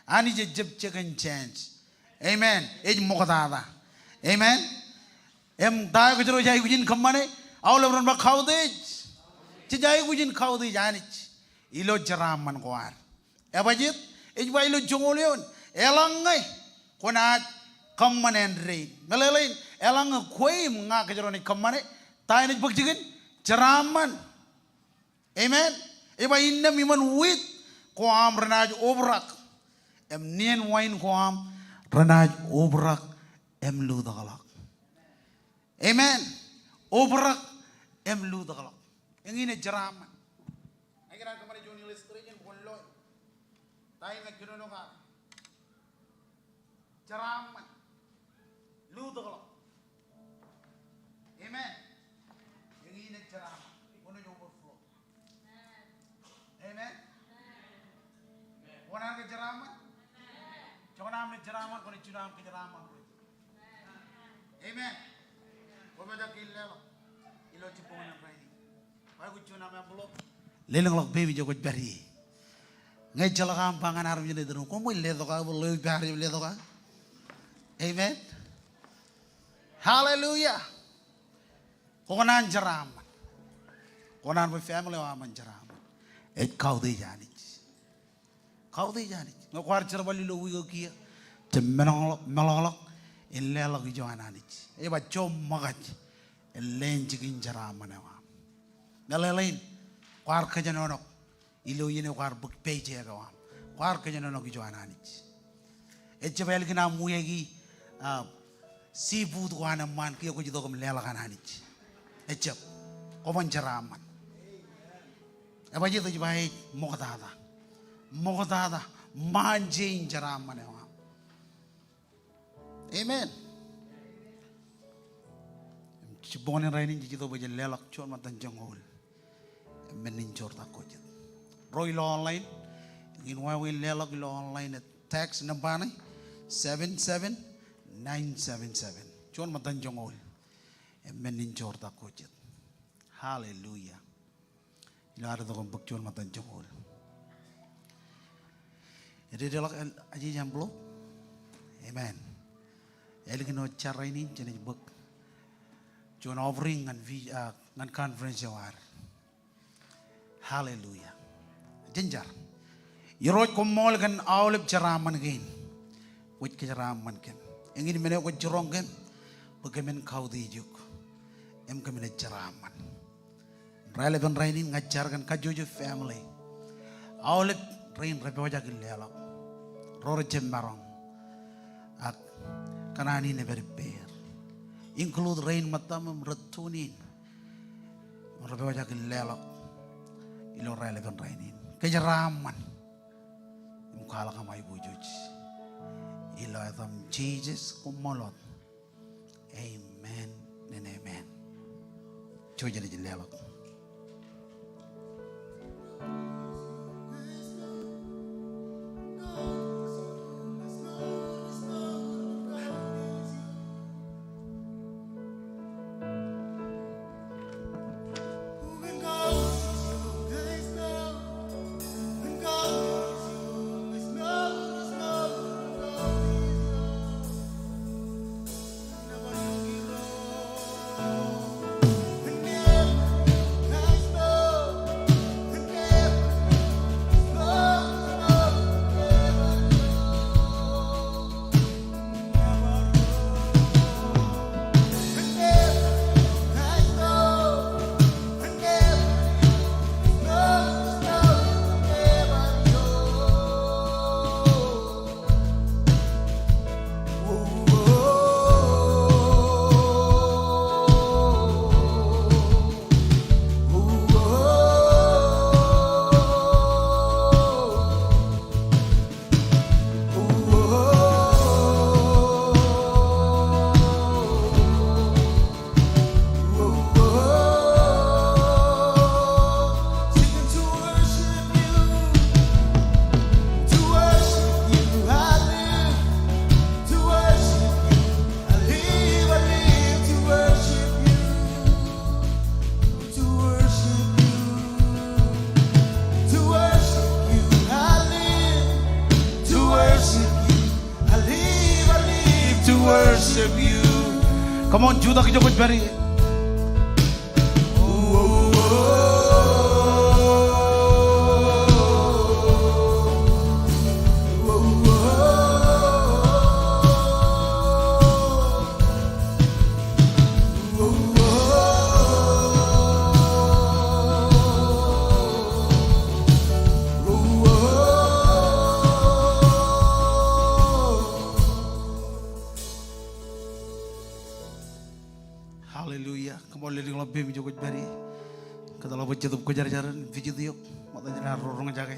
Anij ejjab second chance. Amen. Ej ṃoktata. Amen. Im ta eo kōjro ej aikuj in kōṃṃane? Aolep ren ba kautiej. Jej aikuj in kautiej Anij ilo jeraaṃṃan ko ad. Ebajjeet? Ej ba ilo joñoul eoon, eḷaññe kwōnaaj kōṃṃan āindein. Meḷeḷein, eḷaññe kwe im ña kōjro naaj kōṃṃane, ta eṇ ej bōk jikin? Jeraaṃṃan. Amen. Ej ba innām iṃōn wiit ko aṃ renaaj obrak, im nien wain ko aṃ renaaj obrak im lutōkḷọk. Amen. Obrak im lutōkḷọk. Eñin ej jeraaṃṃan. Ña ikōṇaan kōṃṃane juon illustration bwe kwōn lo. Ta in ña kōnono kake? Jeraaṃṃan. Lutōkḷọk. Amen. Eñin ej jeraaṃṃan. Kwōnaaj overflow. Amen. Kwōnaaj kōjeraaṃṃan. Joñan aṃ naaj jeraaṃṃan, kwōnaaj jino aṃ kōjeraaṃṃan. Amen. Kwōpojak in leḷọk ilo jibboñōn in rainin. Ba kwōj juon aṃ envelope. Lelōñḷọk pepe ijo kwōj pād ie. Ñe ejjeḷọk aṃ ba ñan armej eṇ iturin, koṃ bwe letok aō, bwe lo eo ippād eo letok aō. Amen. Hallelujah. Kwōkōṇaan jeraaṃṃan. Kwōkōṇaan bwe family eo aṃ en jeraaṃṃan. Ej kautiej Anij. Kautiej Anij. Ñe kwaar jerbal ilo wiik eo kiiō, jab meḷọkḷọk, meḷọkḷọk in leḷọk ijo an Anij. Ej ba joṃṃakaj in leen jikin jeraaṃṃan eo aṃ. Meḷeḷein, kwaar kōjenolọk ilo iien eo kwaar bōk paycheck eo aṃ. Kwaar kōjenolọk ijo an Anij. Ejjab ālikin aṃ wiaiki, ah, seafood ko an eṃṃaan kiiō kwōj itok im leḷọk an Anij. Ejjab. Kwōban jeraaṃṃan. Ebajjeet? Ej ba ej ṃoktata. Ṃoktata. Ṃaanje in jeraaṃṃan eo aṃ. Amen. Jibboñōn in rainin jej itok bwe jen leḷọk juon ṃōttan joñoul im men in joortak ko jet. Ro ilo online, eñin wāween leḷọk ilo online ej text nōṃba ṇe, seven seven nine seven seven. Juon ṃōttan joñoul im men in joortak ko jet. Hallelujah. Ilo ad itok im bōk juon ṃōttan joñoul. Ededeḷọk, aje ej envelope? Amen. Ālikin wōt jar rainin, jenaaj bōk juon offering ñan vi-, ah, ñan conference eo ad. Hallelujah. Jen jar. Irooj, koṃṃool kōn aolep jeraaṃṃan kein kwōj kōjeraaṃṃan kōm. Eñin men eo kwōj jiroñ kōm bwe kōmin kautiej eok im kōmin ej jeraaṃṃan. Im raelepen rainin ña ij jar kōn kajjojo family. Aolep rein rej pojak in leḷọk, ro rej jab maroñ, ak kōṇaan in ej pād ippāer. Include rein ṃōttam im rej tune in im rej pojak in leḷọk ilo raelepen rainin. Kōjeraaṃṃan im kwaḷọk aṃ aiboojoj. Ilo etaṃ Jisōs, koṃṃool wōt. Amen and amen. Jouj, jenaaj leḷọk. Come on, jutak ijo kwōj pād ie. Hallelujah. Come on, lelōñḷọk peiṃ ijo kwōj pād ie. Kōtḷọk bwe Jetōb Kwōjarjar en visit eok ṃokta jān ad ro roñjake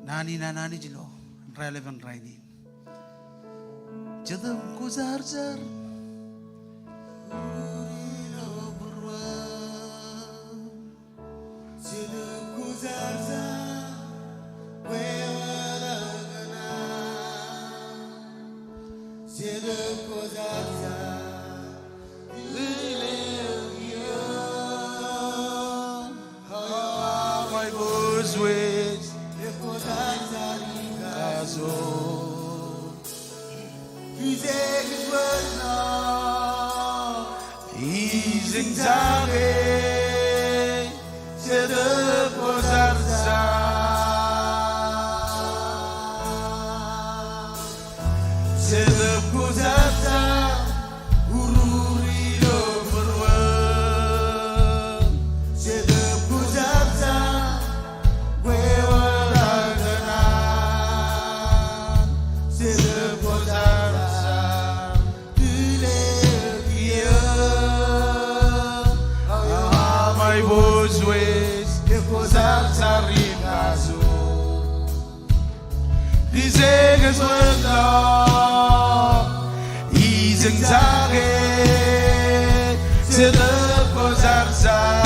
naan in an Anij ilo raelepin rainin. Jetōb Kwōjarjar. Jetōb Kwōjarjar, kwe wōt kōṇaan. Jetōb Kwōjarjar, lile eō kiiō. Eo aṃ aiboojoj, Jetōb Kwōjarjar im kajoor. Kijeek ej wōt ḷọk, ijin jake, Jetōb Kwōjarjar. Jetōb Kwōjarjar, urur ilo būruō. Jetōb Kwōjarjar, kwe wōt kōṇaan. Jetōb Kwōjarjar, lile eō kiiō. Eo aṃ aiboojoj, Jetōb Kwōjarjar im kajoor. Kijeek ej wōt ḷọk, ijin jake, Jetōb Kwōjarjar.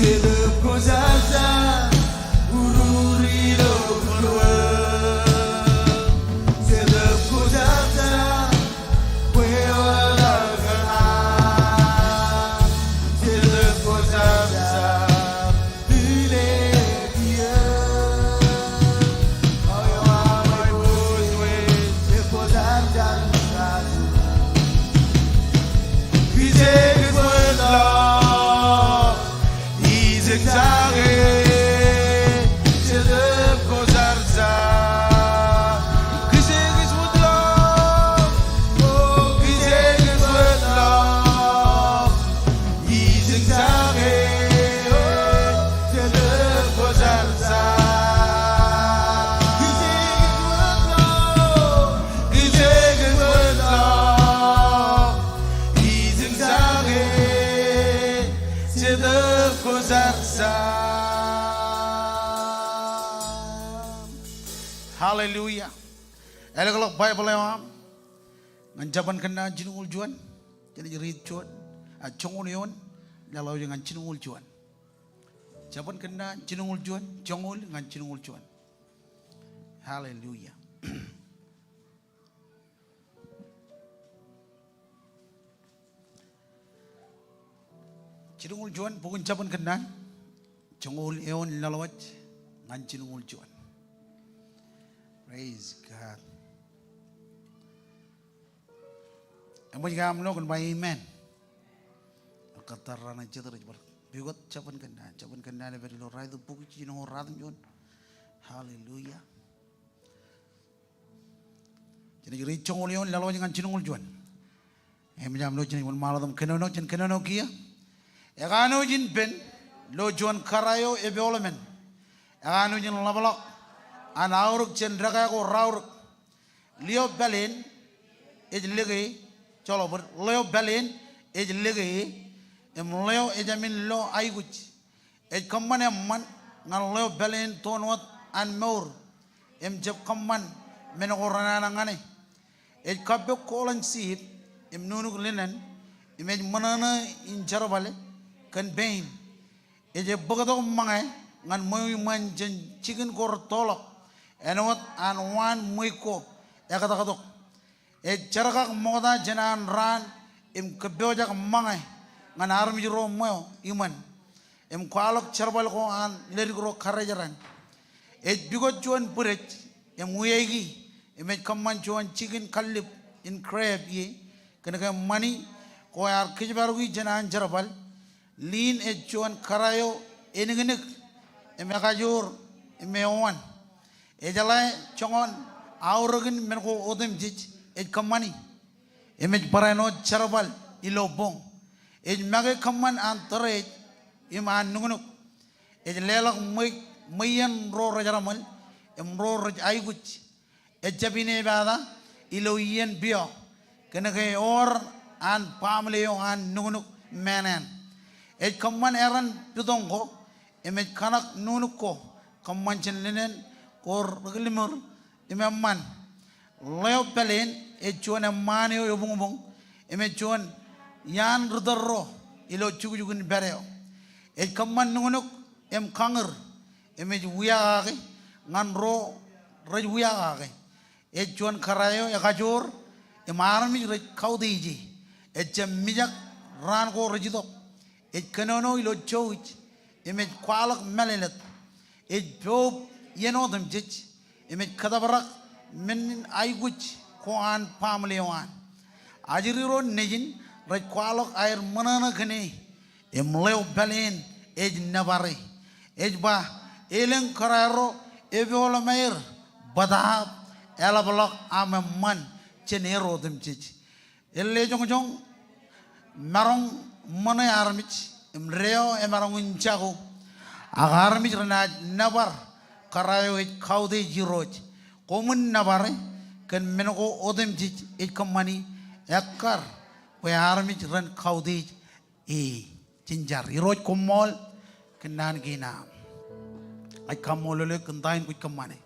Jetōb Kwōjarjar, urur ilo būruō. Jetōb Kwōjarjar, kwe wōt kōṇaan. Jetōb Kwōjarjar, lile eō kiiō. Eo aṃ aiboojoj, Jetōb Kwōjarjar im kajoor. Kijeek ej wōt ḷọk, ijin jake, Jetōb Kwōjarjar. Kijeek ej wōt ḷọk, o, kijeek ej wōt ḷọk, ijin jake, Jetōb Kwōjarjar. Kijeek ej wōt ḷọk, kijeek ej wōt ḷọk, ijin jake, Jetōb Kwōjarjar. Hallelujah. Ālōkḷọk Baibōḷ eo aṃ ñan Jabōn Kōnnaan jilñuul juon, jenaaj riit juon, a, joñoul eoon laḷ wōj ñan jilñuul juon. Jabōn Kōnnaan, jilñuul juon, joñoul ñan jilñuul juon. Hallelujah. Jilñuul juon, bok in Jabōn Kōnnaan, joñoul eoon laḷ wōj ñan jilñuul juon. Praise God. Eṃōj ke aṃ lo kōn ba amen? Ak kōttar raan jet rej bar pukot Jabōn Kōnnaan. Jabōn Kōnnaan ej pād ilo raitōk bukwi jijino ratimjuon. Hallelujah. Jenaaj riit joñoul eoon laḷ wōj ñan jilñuul juon. Eṃōj aṃ lo jenaaj wōnṃaanḷọk im kōnono, jen kōnono kiiō. Ekanooj in pen lo juon kōrā eo epoḷmān. Ekanooj in ḷapḷọk an aorōk jān dekā ko raorōk. Ḷeo pāleen ej lōke, joḷọk bōd, ḷeo pāleen ej lōke, im ḷeo ejāmin lo aikuj. Ej kōṃṃan eṃṃan ñan ḷeo pāleen toon wōt an mour, im jab kōṃṃan men ko renana ñan e. Ej kappok koḷan siip im nuknuk linen, im ej ṃōṇōṇō in jerbal kōn pein. Ej ebōktok ṃōñā ñan ṃweo iṃaan jān jikin ko rūttoḷọk, āinwōt an waan ṃweiuk ko ektaktok. Ej jerkak ṃokta jān an raan im kōppojak ṃōñā ñan armej ro ṃweo iṃaan, im kwaḷọk jerbal ko an ledik ro karijeran. Ej pukot juon bwidej im wiaiki, im ej kōṃṃan juon jikin kallib in krep ie, kōnke ṃani ko ear kōjparoki jān an jerbal. Liin ej juon kōrā eo eniknik im ekajoor im eowan. Ejeḷā joñan aorōkin men ko otemjej ej kōṃṃani, im ej barāinwōt jerbal ilo boñ. Ej make kōṃṃan an tōreej im an nuknuk. Ej leḷọk ṃwe-, ṃweiien ro rej jerbal im ro rej aikuj. Ejjab inepata ilo iien piọ, kōnke ewōr an baaṃle eo an nuknuk meenen. Ej kōṃṃan eran pitoñ ko, im ej kaṇak nuknuk ko kōṃṃan jān linen ko ri-killimur im eṃṃan. Ḷeo pāleen ej juon eṃṃaan eo ebuñbuñ, im ej juon iaan ri-tōl ro ilo jukjuk in pād eo. Ej kōṃṃan nuknuk im kañūr, im ej wiakake ñan ro rej wiakake. Ej juon kōrā eo ekajoor im armej rej kautiej e. Ejjab mijak raan ko rej itok. Ej kōnono ilo jouj im ej kwaḷọk mālōtlōt. Ej poub iien otemjej im ej kōtōprak men in aikuj ko an baaṃle eo an. Ajri ro nejin rej kwaḷọk aer ṃōṇōṇō kōn e. Im ḷeo pāleen ej nōbar e. Ej ba, elōñ kōrā ro epoḷmāer, bōtaab eḷapḷọk aṃ eṃṃan jān er otemjej. Ellejoñjoñ maroñ ṃōṇe armej, im deo emaroñ in jako. Ak armej renaaj nōbar kōrā eo ej kautiej Irooj. Koṃwin nōbar e kōn men ko otemjej ej kōṃṃani, ekkar bwe armej ren kautiej e. Jen jar. Irooj, koṃṃool kōn naan kein aṃ. Ña ij kaṃṃoolol eok kōn ta in kwōj kōṃṃane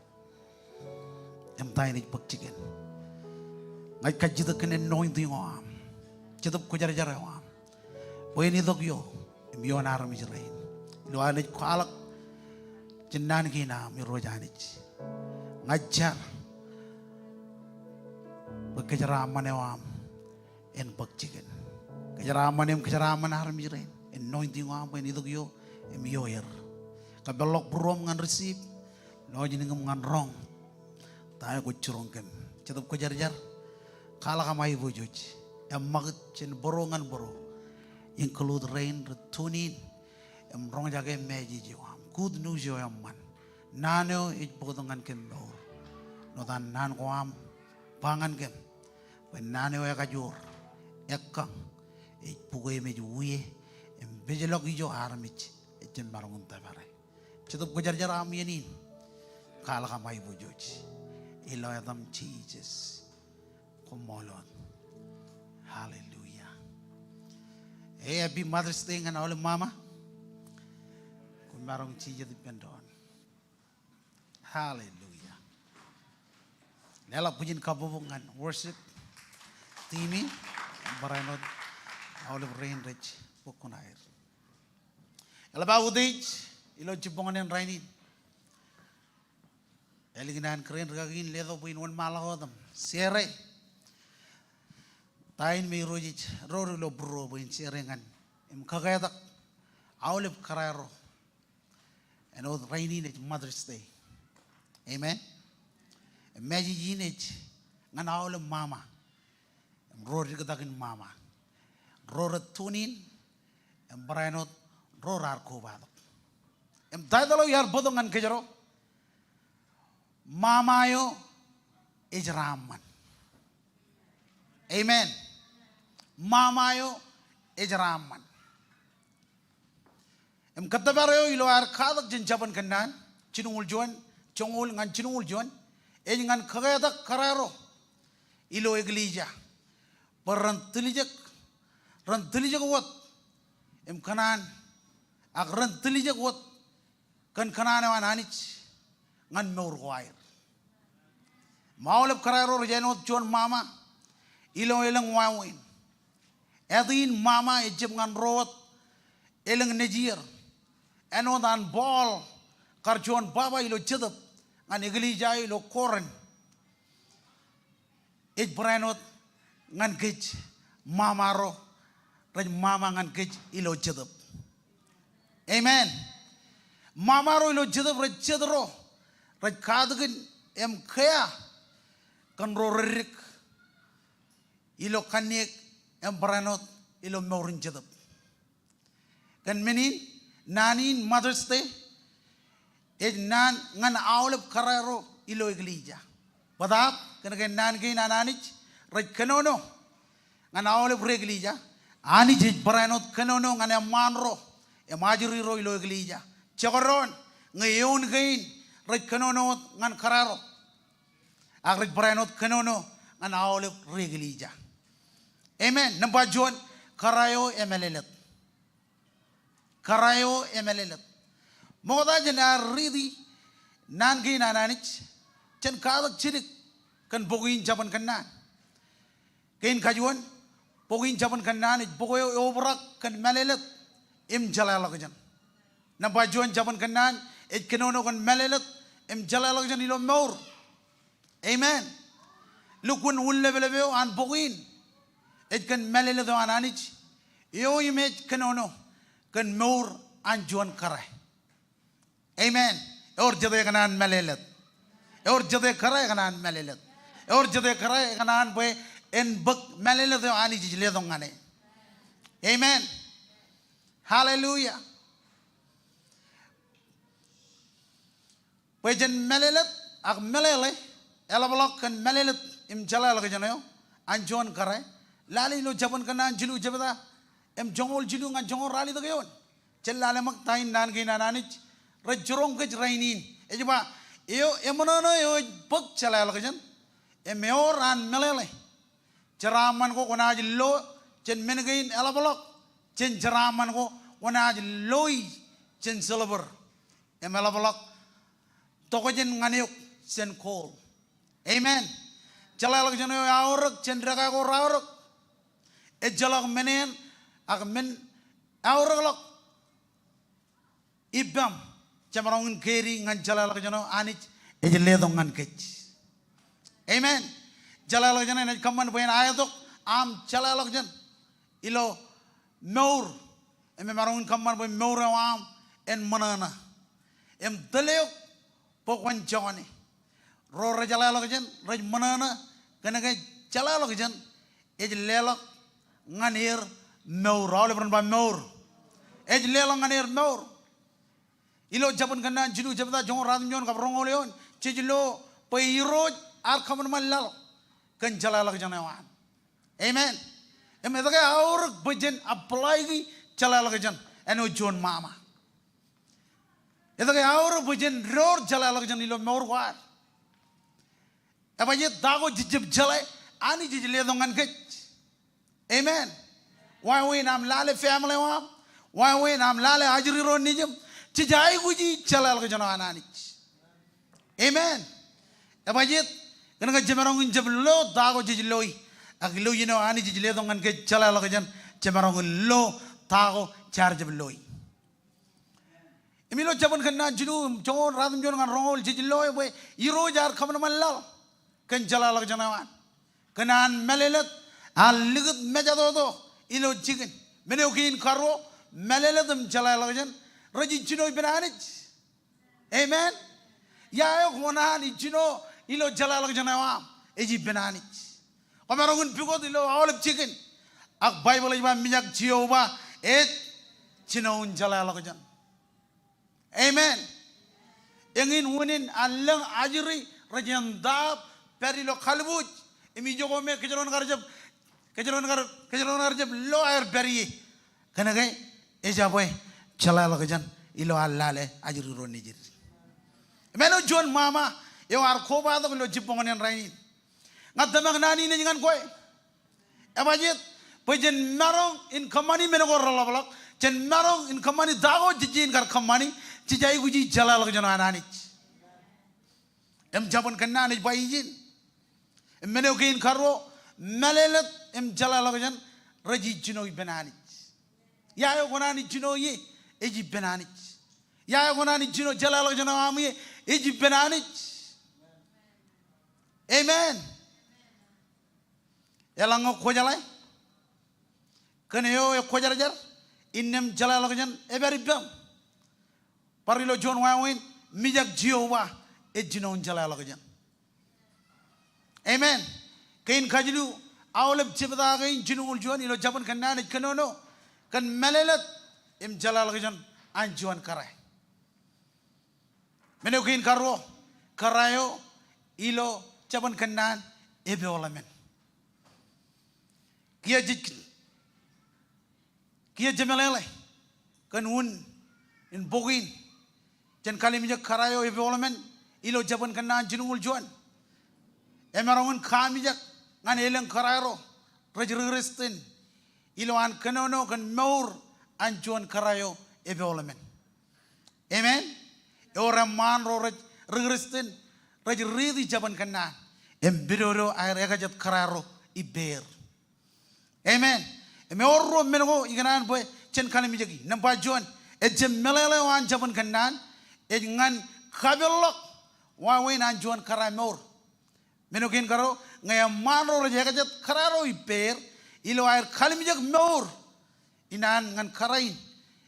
im ta in ej bōk jikin. Ña ij kajjitōk kōn anointing eo aṃ, Jetōb Kwōjarjar eo aṃ, bwe en itok ioō im ioon armej rein ilo an ej kwaḷọk jān naan kein aṃ, Irooj Anij. Ña ij jar bwe kōjeraaṃṃan eo aṃ en bōk jikin. Kōjeraaṃṃan e im kōjeraaṃṃan armej rein. Anointing eo aṃ bwe en itok ioō im ioer. Kapeḷḷọk būruōm ñan receive, lọjilñim ñan roñ ta eo kwōj jiroñ kōm. Jetōb Kwōjarjar, kwaḷọk aṃ aiboojoj eṃṃakūt jān bōro ñan bōro, include rein rej tune in im roñjake message eo aṃ, good news eo eṃṃan. Naan eo ej bōktok ñan kōm mour, āinwōt an naan ko aṃ ba ñan kōm bwe naan eo ekajoor, ekkañ, ej bukwe im ej wie im pejlọk ijo armej ejjab maroñ in tōpare. Jetōb Kwōjarjar, aṃ iien in, kwaḷọk aṃ aiboojoj ilo etaṃ Jisōs. Koṃṃool wōt. Hallelujah. Hey, happy Mother's Day ñan aolep mama. Koṃ maroñ jijet ippān doon. Hallelujah. Leḷọk bwijin kabbokbok ñan worship team in, barāinwōt aolep rein rej bōk kuṇaer. Eḷap aō utiej ilo jibboñōn in rainin. Ālikin an kōrā in rikaki in letok bwe in wōnṃaanḷọk wōt im share ta in me Irooj ej door ilo būruō bwe in share ñan im kaketak aolep kōrā ro. Āinwōt rainin ej Mother's Day. Amen. Im message in ej ñan aolep mama im ro diktakin mama, ro rej tune in im barāinwōt ro raar kobatok. Im title eo iar bōktok ñan kōjro, Mama eo ej raaṃṃan. Amen. Mama eo ej raaṃṃan. Im kōttōpar eo ilo ad katak jān Jabōn Kōnnaan, jilñuul juon, joñoul ñan jilñuul juon, ej ñan kaketak kōrā ro ilo eklejia bwe ren tiljek, ren tiljek wōt im kōṇaan, ak ren tiljek wōt kōn kōṇaan eo an Anij ñan mour ko aer. Im aolep kōrā ro rej āinwōt juon mama ilo elōñ wāween. Āt in mama ejjab ñan ro wōt elōñ nejier. Āinwōt an Paul kar juon baba ilo Jetōb ñan eklejia eo ilo Korint. Ej barāinwōt ñan kōj mama ro rej mama ñan kōj ilo Jetōb. Amen. Mama ro ilo Jetōb rej jet ro rej katakin im kea kōn ro reddik ilo kanniōk im barāinwōt ilo mour in Jetōb. Kōn men in, naan in Mother's Day ej naan ñan aolep kōrā ro ilo eklejia. Bōtaab, kōnke naan kein an Anij rej kōnono ñan aolep ri eklejia, Anij ej barāinwōt kōnono ñan eṃṃaan ro im ajri ro ilo eklejia. Jekdọọn ñe eoon kein rej kōnono wōt ñan kōrā ro, ak rej barāinwōt kōnono ñan aolep ri eklejia. Amen. Nōṃba juon, kōrā eo emālōtlōt. Kōrā eo emālōtlōt. Ṃokta jān ad riiti naan kein an Anij, jen katak jidik kōn bok in Jabōn Kōnnaan. Kein kajuon, bok in Jabōn Kōnnaan ej bok eo eobrak kōn mālōtlōt im jeḷāḷọkjeṇ. Nōṃba juon, Jabōn Kōnnaan ej kōnono kōn mālōtlōt im jeḷāḷọkjeṇ ilo mour. Amen. Lukkuun wūnleplepeo an bok in ej kōn mālōtlōt eo an Anij eo im ej kōnono kōn mour an juon kōrā. Amen. Ewōr jete kōṇaan mālōtlōt? Ewōr jete kōrā kōṇaan mālōtlōt? Ewōr jete kōrā kōṇaan bwe en bōk mālōtlōt eo Anij ej letok ñan e? Amen. Hallelujah. Bwe jen mālōtlōt ak meḷeḷe, eḷapḷọk kōn mālōtlōt im jeḷāḷọkjeṇ eo an juon kōrā. Lale ilo Jabōn Kōnnaan jilu jebta im joñoul jilu ñan joñoul ralitōk eoon. Jen lale ṃōk ta in naan kein an Anij rej jiroñ kōj rainin. Ej ba, eo, eṃōṇōṇō eo ej bōk jeḷāḷọkjeṇ im ewōr an meḷeḷe. Jeraaṃṃan ko kwōnaaj lo jān men kein eḷapḷọk jān jeraaṃṃan ko kwōnaaj loi jān silver im eḷapḷọk tokjān ñan eok jān gold. Amen. Jeḷāḷọkjeṇ eo eaorōk jān dekā ko raorōk. Ejjeḷọk men eṇ ak men eaorōkḷọk ippaṃ jemaroñ in carry ñan jeḷāḷọkjeṇ eo Anij ej letok ñan kōj. Amen. Jeḷāḷọkjeṇ eṇ ej kōṃṃan bwe en aetok aṃ jeḷāḷọkjeṇ ilo mour. Im emaroñ in kōṃṃan bwe mour eo aṃ en ṃōṇōṇō im tōl eok bwe kwōn joñan e. Ro rejeḷāḷọkjeṇ rej ṃōṇōṇō kōnke jeḷāḷọkjeṇ ej leḷọk ñan er mour. Aolep ren ba mour. Ej leḷọk ñan er mour. Ilo Jabōn Kōnnaan jilu jebta joñoul ratimjuon kab roñoul eoon, jej lo bwe Irooj ear kōṃanṃan laḷ kōn jeḷāḷọkjeṇ eo an. Amen. Im etke eaorōk bwe jen apply-ki jeḷāḷọkjeṇ āinwōt juon ṃaṃa? Etke eaorōk bwe jen door jeḷāḷọkjeṇ ilo mour ko ad? Ebajeet ta ko jej jab jeḷā, Anij ej letok ñan kōj. Amen. Wāween aṃ lale family eo aṃ, wāween aṃ lale ajri ro nejiṃ, jej aikuji jeḷāḷọkjeṇ eo an Anij. Amen. Ebajeet? Kōnke jemaroñ in jab lo ta ko jej loi. Ak ilo iien eo Anij ej letok ñan kōj jeḷāḷọkjeṇ, jemaroñ in lo ta ko jaar jab loi. jabōn Kōnnaan jilu im joñoul ruatimjuon ñan roñoul jejjet lo eo bwe Irooj ear kōṃanṃan laḷ kōn jeḷāḷọkjeṇ eo an. Kōn an mālōtlōt, an likūt mejatoto ilo jikin. Men eo kein karuo, mālōtlōt im jeḷāḷọkjeṇ rej ijjino ippān Anij. Amen. Ia eo kōṇaan ijjino ilo jeḷāḷọkjeṇ eo aṃ? Ej ippān Anij. Kwōmaroñ in pukot ilo aolep jikin. Ak Baibōḷ ej ba mijak Jeova ej jinoin jeḷāḷọkjeṇ. Amen. Eñin unin an lōñ ajri rej entaab pād ilo kalbuuj. Im ijoko me kōjro en kar jab, kōjro en kar, kōjro en kar jab lo aer pād ie. Kōnke ejabwe jeḷāḷọkjeṇ ilo an lale ajri ro nejid. Im āinwōt juon ṃaṃa eo ear kobatok ilo jibboñōn in rainin. Ña tōmak naan in ej ñan kwe. Ebajeet, bwe jen maroñ in kōṃṃani men ko reḷapḷọk, jen maroñ in kōṃṃani ta ko jej jañin kar kōṃṃani, jej aikuji jeḷāḷọkjeṇ eo an Anij. Im jabōn Kōnnaan ej ba ijin. Im men eo kein karuo, mālōtlōt im jeḷāḷọkjeṇ rej ijjino ippān Anij. Ia eo kōṇaan ijjino ie? Ej ippān Anij. Ia eo kōṇaan ijjino jeḷāḷọkjeṇ eo aṃ ie? Ej ippān Anij. Amen. Eḷaññe kwō jeḷā kōn eo ekwōjarjar, innām jeḷāḷọkjeṇ ej pād ippaṃ. Bar ilo juon wāween, mijak Jeova ej jinoin jeḷāḷọkjeṇ. Amen. Kein kajilu, aolep jebta kein jilñuul juon ilo jabōn Kōnnaan ej kōnono kōn mālōtlōt im jeḷāḷọkjeṇ an juon kōrā. Men eo kein karuo, kōrā eo ilo jabōn Kōnnaan epoḷemān. Kiiō jej, kiiō jemeḷeḷe kōn un in bok in, jen kalimjek kōrā eo epoḷemān ilo jabōn Kōnnaan jilñuul juon. Emaroñ in kaamijak ñan elōñ kōrā ro rej ri Kristian ilo an kōnono kōn mour an juon kōrā eo epoḷemān. Amen. Ewōr eṃṃaan ro rej ri Kristian rej riiti jabōn Kōnnaan im pidodo aer ekajet kōrā ro ippāer. Amen. Im ewōr ruo men ko ikōṇaan bwe jen kalimjeki. Nōṃba juon, ejjab meḷeḷe eo an jabōn Kōnnaan ej ñan kapeḷḷọk wāween an juon kōrā mour. Men eo kein karuo, ñe eṃṃaan ro rej ekajet kōrā ro ippāer ilo aer kalimjek mour in an ñan kōrā in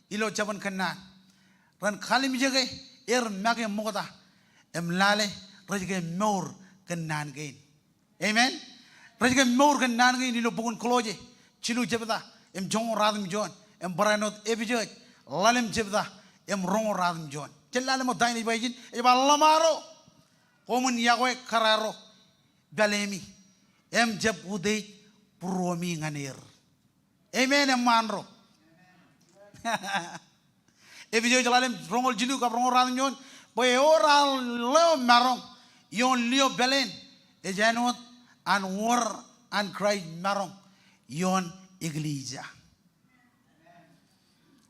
ilo jabōn Kōnnaan, ren kalimjeke er make ṃokta im lale rej ke mour kōn naan kein. Amen. Rej ke mour kōn naan kein ilo bok in Kolosse jilu jebta im joñoul ruatimjuon im barāinwōt Epesōs ḷalem jebta im roñoul ruatimjuon. Jen lale ṃōk ta in ej ba ijin, ej ba ḷōṃaro koṃwin yokwe kōrā ro pāleemi im jab utiej būruemi ñan er. Amen, eṃṃaan ro. Epesōs ḷalem roñoul jilu kab roñoul ruatimjuon, bwe ewōr aō lio maroñ ioon lio pāleen, ej āinwōt an wōr an Kraist maroñ ioon eklejia.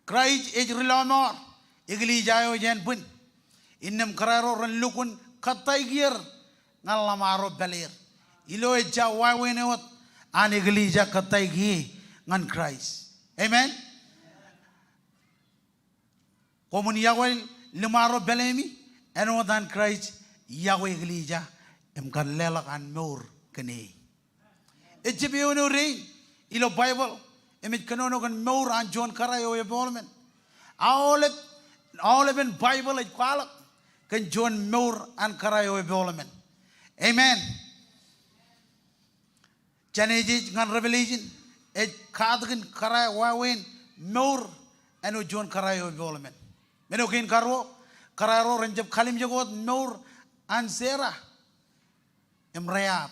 Kraist ej ri lọmọọr, eklejia eo ej ānbwin. Innām kōrā ro ren lukkuun kōttāik er ñan ḷōṃaro pāleer. Ilo ejja wāween eo wōt an eklejia kōttāik ie ñan Kraist. Amen. Koṃwin yokwe ḷōṃaro pāleemi āinwōt an Kraist yokwe eklejia im kar leḷọk an mour kōn e. Ejjab eoon eo dein ilo Baibōḷ im ej kōnono kōn mour an juon kōrā eo epoḷmān. Aolep, aolepen Baibōḷ ej kwaḷọk kōn juon mour an kōrā eo epoḷmān. Amen. Jenesis ñan Revelation ej katakin kōrā wāween mour āinwōt juon kōrā eo epoḷmān. Men eo kein karuo, kōrā ro ren jab kalimjek wōt mour an Sera im Rehab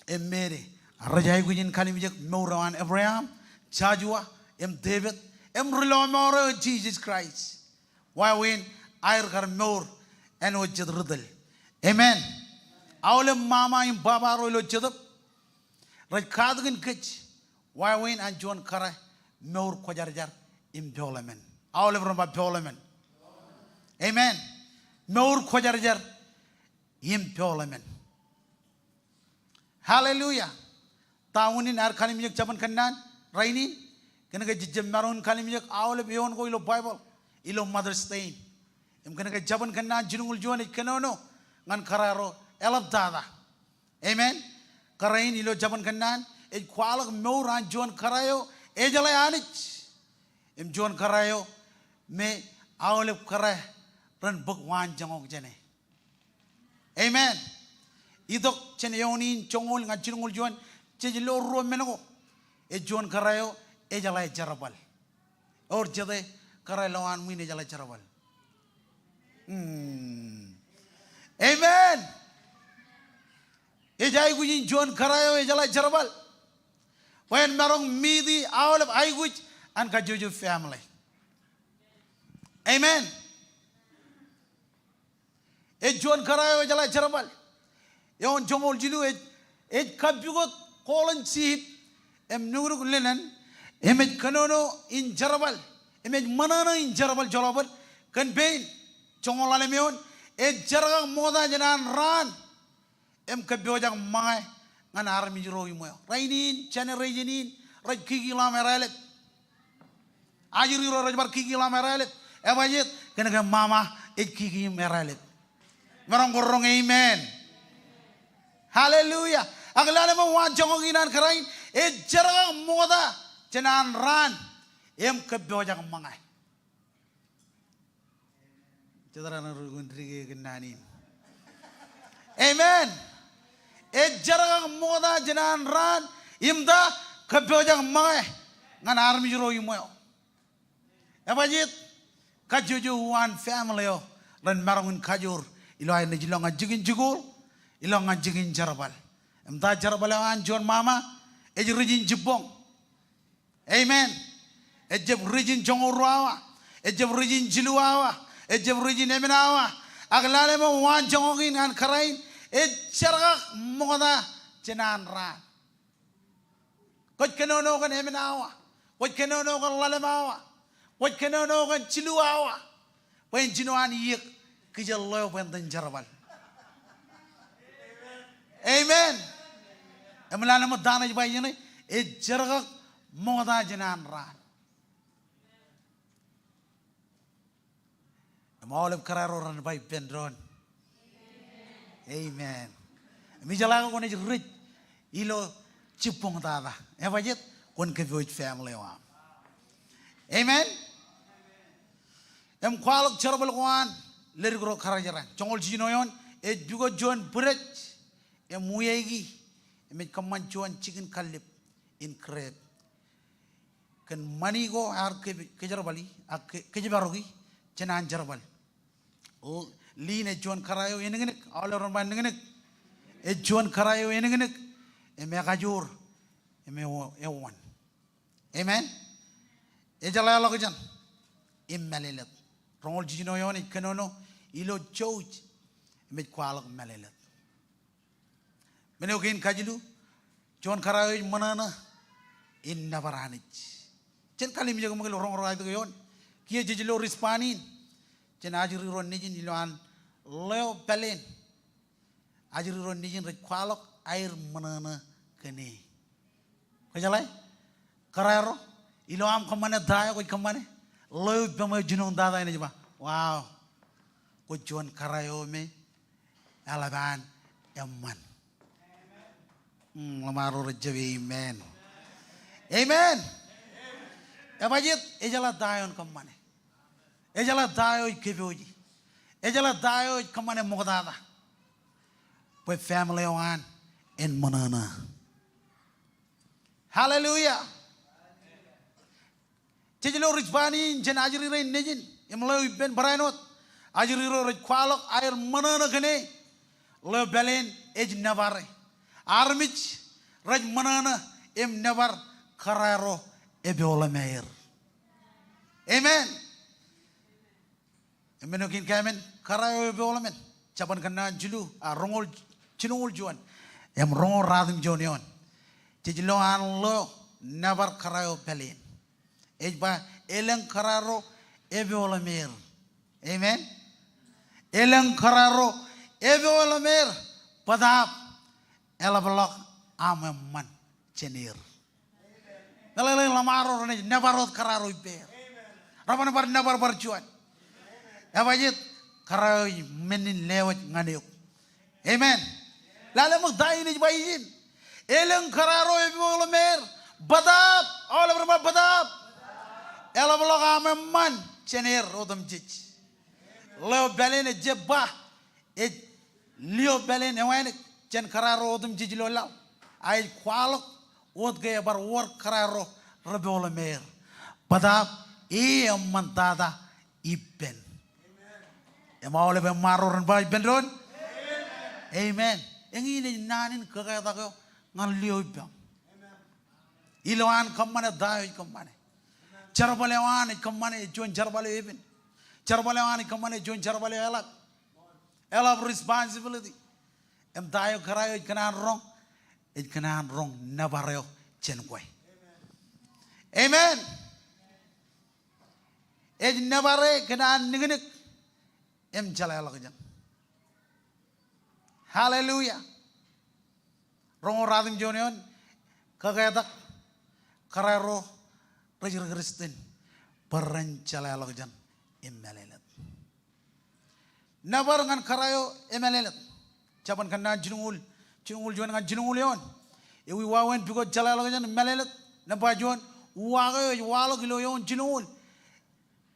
im Mary. Rej aikuj in kalimjek mour eo an Abraham, Joshua, im David, im ri lọmọọr eo Jisōs Kraist. Wāween aer kar mour āinwōt jet ri tōl. Amen. Aolep ṃaṃa im baba ro ilo Jetōb rej katakin kōj wāween an juon kōrā mour kwōjarjar im poḷmān. Aolep ren ba poḷmān. Amen. Mour kwōjarjar im poḷmān. Hallelujah. Ta unin aer kalimjek jabōn kōnnaan rainin? Kōnke jej jab maroñ in kalimjek aolep eoon ko ilo Baibōḷ ilo Mother's Day in. Im kōnke jabōn kōnnaan jilñuul juon ej kōnono ñan kōrā ro eḷaptata. Amen. Kōrā in ilo jabōn kōnnaan ej kwaḷọk mour an juon kōrā eo ejeḷā Anij im juon kōrā eo me aolep kōrā ren bōk waanjoñak jāne. Amen. Itok jān eoon in joñoul ñan jilñuul juon, jej lo ruo men ko. Ej juon kōrā eo ejeḷā jerbal. Ewōr jete kōrā ilowaan ṃwiin ejeḷā jerbal? Hmm. Amen. Ej aikuj in juon kōrā eo ejeḷā jerbal bwe en maroñ meet e aolep aikuj an kajjojo family. Amen. Ej juon kōrā eo ejeḷā jerbal. Eoon joñoul jilu ej, ej kappukot koḷan siip im nuknuk linen im ej kōnono in jerbal im ej ṃōṇōṇō in jerbal joḷọk bōd kōn pein. Joñoul ḷalem eoon ej jerkak ṃokta jān an raan im kōppojak ṃōñā ñan armej ro iṃweo. Rainin, generation in, rej kiki ilo aṃ erālep. Ajri ro rej bar kiki ilo aṃ erālep. Ebajet? Kōnke ṃaṃa ej kiki im erālep. Maroñ ke roñ amen? Hallelujah. Ak lale ṃōk waanjoñak in an kōrā in, ej jerkak ṃokta jān an raan im kōppojak ṃōñā. Jet raṇe ri kun dik e kōnnaan in. Amen. Ej jerkak ṃokta jān an raan im ta? Kōppojak ṃōñā ñan armej ro iṃweo. Ebajet? Kajjojo uwaan family eo ren maroñ in kajoor ilo aer naaj ilọk ñan jikin jikuuḷ, ilọk ñan jikin jerbal. Im ta jerbal eo an juon ṃaṃa? Ej rijin jibboñ. Amen. Ejjab rijin joñoul ruo awa. Ejjab rijin jilu awa. Ejjab rijin emān awa. Ak lale ṃōk waanjoñak in an kōrā in, ej jerkak ṃokta jān an raan. Kwōj kōnono kōn emān awa. Kwōj kōnono kōn ḷalem awa. Kwōj kōnono kōn jilu awa. Bwe en jino an iiōk kijeḷ ḷeo bwe en itōn jerbal. Amen. Im lale ṃōk ta ṇe ej ba ijeṇe, ej jerkak ṃokta jān an raan. Im aolep kōrā ro ren ba ippān doon, amen. Im ijeḷā ke kwōnaaj rej ilo jibboñ tata, ebajet? Kwōn kōpooj family eo aṃ. Amen. Im kwaḷọk jerbal ko an ledik ro kōrā jeran. Joñoul jiljino eoon ej pukot juon bwidej im wiaiki im ej kōṃṃan juon jikin kallib in grep kōn ṃani ko ear kōj-, kōjerbali, ak kōj-, kōjparoki jān an jerbal. L-, lin ej juon kōrā eo enōknōk, aolep ren ba enōknōk. Ej juon kōrā eo enōknōk im ekajoor im ewo-, ewōn. Amen. Ejeḷā ḷọkjeṇ im mālōtlōt. Roñoul jiljino eoon ej kōnono ilo jouj im ej kwaḷọk mālōtlōt. Men eo kein kajilu, juon kōrā eo ej ṃōṇōṇō in nōbar Anij. Jen kallimjek ṃōk ilo roñ ro aetok eoon. Kiiō jej lo respond in jān ajri ro nejin ilo an ḷeo pāleen. Ajri ro nejin rej kwaḷọk aer ṃōṇōṇō kōn e. Kwōjeḷā? Kōrā ro, ilo aṃ kōṃṃane ta eo kwōj kōṃṃane, ḷeo ippām eo jinoin tata enaaj ba, wow, kwōj juon kōrā eo me eḷap an eṃṃan. Mm, ḷōṃaro rej jab amen. Amen. Ebajet? Ejeḷā ta eo en kōṃṃane. Ejeḷā ta eo ej kōpooje. Ejeḷā ta eo ej kōṃṃane ṃoktata. Bwe family eo an en ṃōṇōṇō. Hallelujah. Jej lo respond in jān ajri rein nejin im ḷeo ippān barāinwōt. Ajri ro rej kwaḷọk aer ṃōṇōṇō kōn e. Ḷeo pāleen ej nōbar e. Armej rej ṃōṇōṇō im nōbar kōrā ro epoḷōmāer. Amen. Im men eo kein kāmen, kōrā eo epoḷōmāer. Jabōn Kōnnaan jilu, a, roñoul, jilñuul juon im roñoul ratimjuon eoon. Jej lo an ḷeo nōbar kōrā eo pāleen. Ej ba, elōñ kōrā ro epoḷōmāer. Amen. Elōñ kōrā ro epoḷōmāer bōtaab eḷapḷọk aṃ eṃṃan jān er. Meḷeḷe in ḷōṃaro renaaj nōbar wōt kōrā ro ippāer. Reban bar nōbar bar juon. Ebajet kōrā eo ej men in lewōj ñan eok. Amen. Lale ṃōk ta in ej ba ijin. Elōñ kōrā ro epooḷ im er. Bōtaab. Aolep ren ba bōtaab. Eḷapḷọk aṃ eṃṃan jān er otemjej. Lio pāleen ejjab ba. Ej lio pāleen ewānōk jān kōrā ro otemjej ilo laḷ. A ej kwaḷọk wōt ke ebar wōr kōrā ro repooḷ im er. Bōtaab e eṃṃan tata ippān. Im aolep eṃṃaan ro ren ba ippān doon. Amen. Eñin ej naan in kōketak eo ñan lio ippaṃ. Ilowaan kōṃṃane ta eo ej kōṃṃane. Jerbal eo an ej kōṃṃane ej juon jerbal eo epen. Jerbal eo an ej kōṃṃane ej juon jerbal eo eḷap. Eḷap responsibility. Im ta eo kōrā eo ej kōṇaan roñ, ej kōṇaan roñ nōbar eo jān kwe. Amen. Ej nōbare kōn an niknik im jeḷāḷọkjeṇ. Hallelujah. Roñoul ratimjuon eoon, kōketak kōrā ro rej ri Kristian bwe ren jeḷāḷọkjeṇ im mālōtlōt. Nōbar ñan kōrā eo emālōtlōt. Jabōn Kōnnaan jilñuul, jilñuul juon ñan jilñuul eoon. Ewi wāween pukot jeḷāḷọkjeṇ im mālōtlōt? Nōṃba juon, uwaak eo ej waḷọk ilo eoon jilñuul.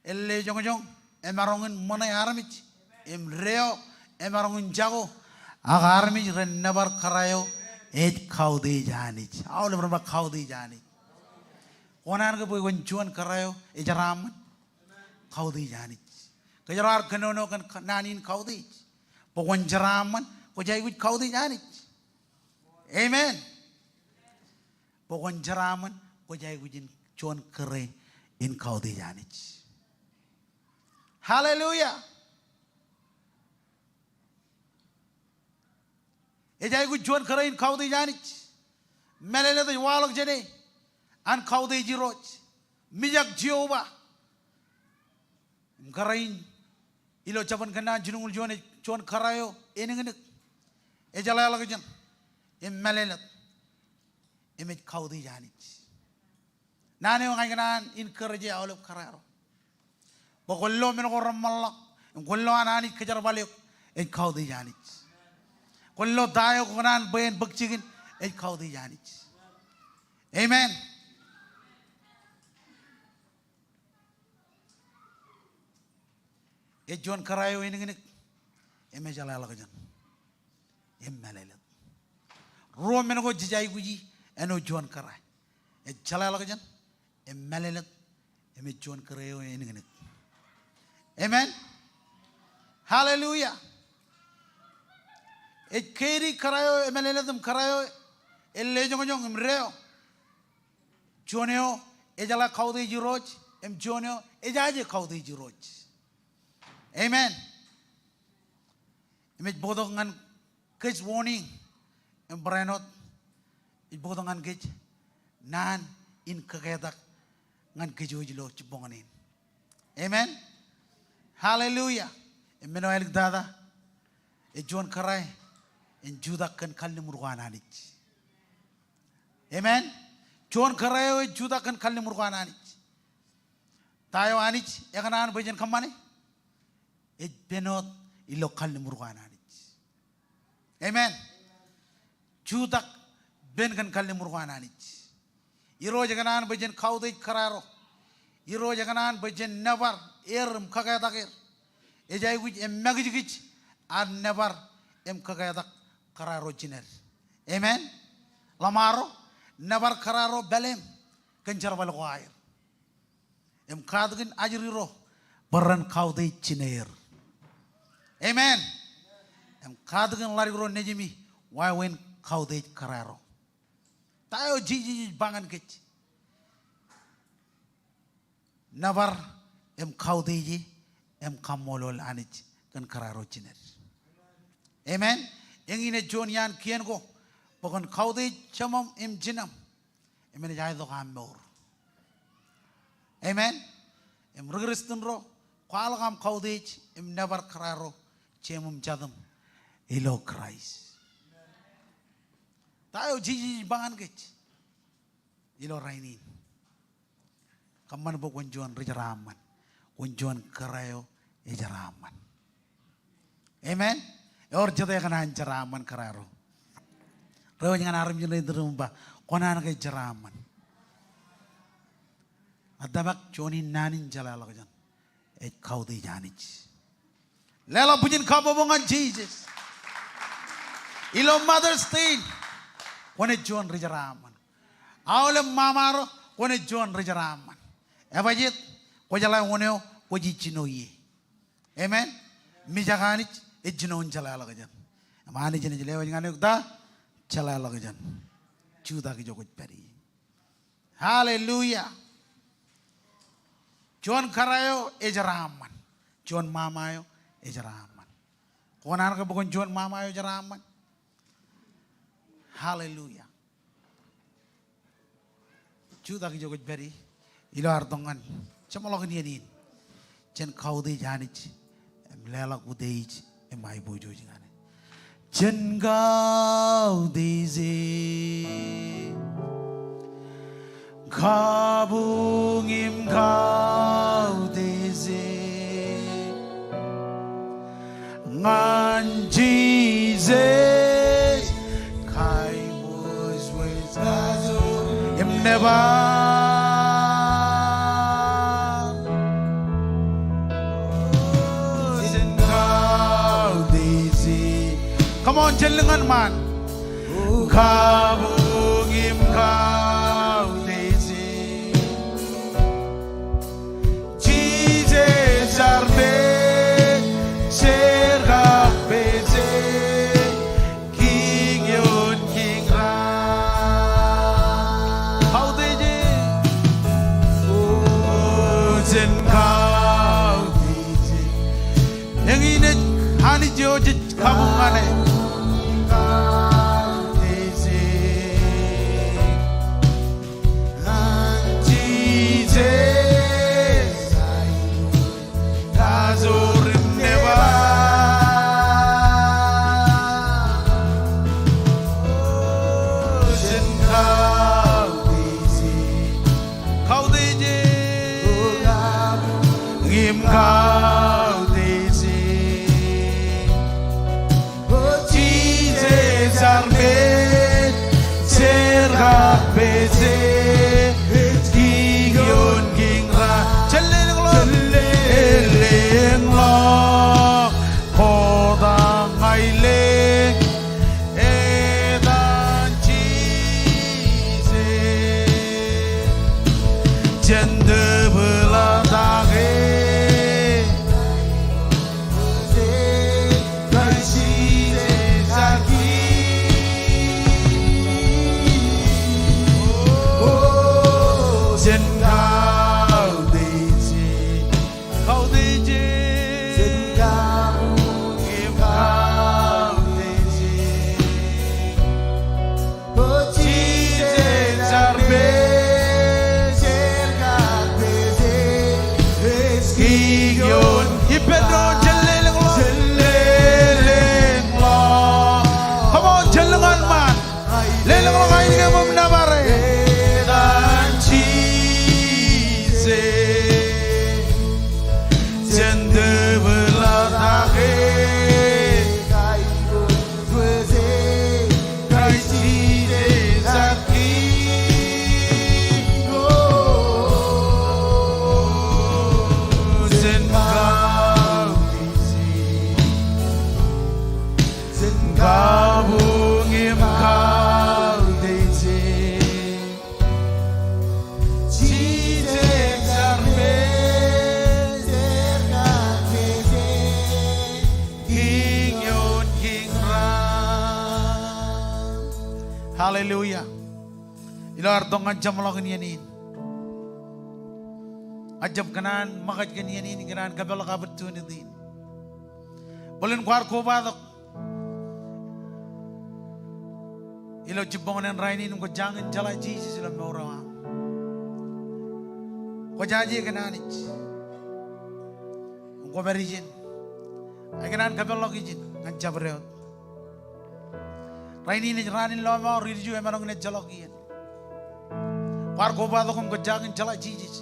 Ellejoñjoñ emaroñ in ṃōṇe armej im deo emaroñ in jako. Ak armej ren nōbar kōrā eo ej kautiej Anij. Aolep ren ba kautiej Anij. Kwō naan ke bwe kwōn juon kōrā eo ejeraaṃṃan? Kautiej Anij. Kōjro ar kōnono kōn ka-, naan in kautiej. Bwe kwōn jeraaṃṃan, kwōj aikuj kautiej Anij. Amen. Bwe kwōn jeraaṃṃan, kwōj aikuj in juon kōrā in kautiej Anij. Hallelujah. Ej aikuj juon kōrā in kautiej Anij. Mālōtlōt ej waḷọk jāne an kautiej Irooj. Mijak Jeova. Im kōrā in ilo Jabōn Kōnnaan jilñuul juon ej juon kōrā eo eniknik. Ejeḷāḷọkjeṇ im mālōtlōt. Im ej kautiej Anij. Naan eo ña ikōṇaan in encourage aolep kōrā ro. Bwe kwōn lo men ko reṃṃanḷọk, im kwōn lo an Anij kōjerbal eok, ej kautiej Anij. Kwōn lo ta eo kwō kōṇaan bwe en bōk jikin, ej kautiej Anij. Amen. Ej juon kōrā eo eniknik, im ejeḷāḷọkjeṇ im mālōtlōt. Ruo men ko jej aikuji āinwōt juon kōrā. Ej jeḷāḷọkjeṇ im mālōtlōt im ej juon kōrā eo eniknik. Amen. Hallelujah. Ej keidi kōrā eo emālōtlōt im kōrā eo ellejoñjoñ im deo. Juon eo ejeḷā kautiej Irooj im juon eo ejaje kautiej Irooj. Amen. Im ej bōktok ñan kōj warning im barāinwōt ej bōktok ñan kōj naan in kōketak ñan kōj wōj ilo jibboñōn in. Amen. Hallelujah. Im men eo āliktata, ej juon kōrā eo en jutak kōn kalliṃur ko an Anij. Amen. Juon kōrā eo ej jutak kōn kalliṃur ko an Anij. Ta eo Anij ekōṇaan bwe jen kōṃṃane? Ej pen wōt ilo kalliṃur ko an Anij. Amen. Jutak pen kōn kalliṃur ko an Anij. Irooj ekōṇaan bwe jen kautiej kōrā ro. Irooj ekōṇaan bwe jen nōbar er im kōketak er. Ej aikuj emakijkij ad nōbar im kōketak kōrā ro jined. Amen. Ḷōṃaro, nōbar kōrā ro pāleeṃ kōn jerbal ko aer. Im katakin ajri ro bwe ren kautiej jineer. Amen. Im katakin ḷadik ro nejimi wāween kautiej kōrā ro. Ta eo Jisōs ej ba ñan kōj? Nōbar im kautiej e im kaṃṃoolol Anij kōn kōrā ro jined. Amen. Eñin ej juon iaan kien ko bwe kwōn kautiej jemam im jinam im enaaj aetok aṃ mour. Amen. Im ri Kristian ro, kwaḷọk aṃ kautiej im nōbar kōrā ro jeiṃ im jatūṃ ilo Kraist. Ta eo Jisōs ej ba ñan kōj ilo rainin? Kōṃṃan bwe kwōn juon rijeraaṃṃan, kwōn juon kōrā eo ejeraṃṃan. Amen. Ewōr jete kōṇaan jeraaṃṃan kōrā ro? Ro wōj ñan armej eo iturūṃ im ba, kwōṇaan ke jeraaṃṃan. Ij tōmak juon in naan in jeḷāḷọkjeṇ. Ej kautiej Anij. Leḷọk bwijin kabbokbok ñan Jisōs. Ilo Mother's Day in, kwōnaaj juon ri jeraaṃṃan. Aolep ṃaṃa ro, kwōnaaj juon ri jeraaṃṃan. Ebajeet? Kwō jeḷā wōn eo kwōj jino ie. Amen. Mijak Anij ej jinoin jeḷāḷọkjeṇ. Im Anij enaaj lewōj ñan eok ta? Jeḷāḷọkjeṇ. Jutak ijo kwōj pād ie. Hallelujah. Juon kōrā eo ejeraaṃṃan. Juon ṃaṃa eo ejeraaṃṃan. Kwōṇaan ke bwe kwōn juon ṃaṃa eo ejeraaṃṃan? Hallelujah. Jutak ijo kwōj pād ie. Ilo ad tok ñan jeṃḷọkin iien in, jen kautiej Anij im leḷọk utiej im aiboojoj ñan e. Jen kautiej e, kabuñ im kautiej e ñan Jisōs. Im nebar. Come on, jen lōñ ñan ṃaan. Kabuñ im kautiej e. Jisōs ear pād, jar kab pād e, Kiiñ ioon kiiñ raṇ. Kautiej e. O, jen kautiej e. Eñin ej Anij eo jej kabuñ ñan e. Jisōs, kajoor im nebar. Jen kautiej e. Kautiej e. Im kautiej e. Jisōs ear pād, jar kab pād e, Kiiñ ioon kiiñ raṇ. Jen lelōñḷọk. Jen lelōñḷọk. Kotak ña ij lelōñ etan Jisōs. Jen tōprak e. Kraist Jisōs ear Kiiñ. O, jen kautiej e. Kautiej e. Jen kautiej e. Jisōs ear pād, jar kab pād e, Kiiñ ioon. Ippān doon, jen lelōñḷọk. Jen lelōñḷọk. Come on, jen lōñ ñan ṃaan. Lelōñḷọk ainikien im nōbar e. Etan Jisōs. Jen tōprak e. Kraist Jisōs ear Kiiñ. O, jen kautiej e. Jen kabuñ im kautiej e. Jisōs ear pād, jar kab pād e, Kiiñ ioon kiiñ raṇ. Hallelujah. Ilo ad tok ñan jeṃḷọkin iien in, ij jab kōṇaan ṃōkaj kōn iien in, kōṇaan kōpeḷḷọk opportunity in. Bōlen kwaar kobatok ilo jibboñōn in rainin im kwō jañin jeḷā Jisōs ilo mour eo aṃ. Kwō jaje kōn Anij im kwō pād ijin, ij kōṇaan kōpeḷḷọk ijin ñan jabdewōt. Rainin ej raan in lọmọọr, ilju emaroñ in ejjeḷọk iien. Kwaar kobatok im kwō jañin jeḷā Jisōs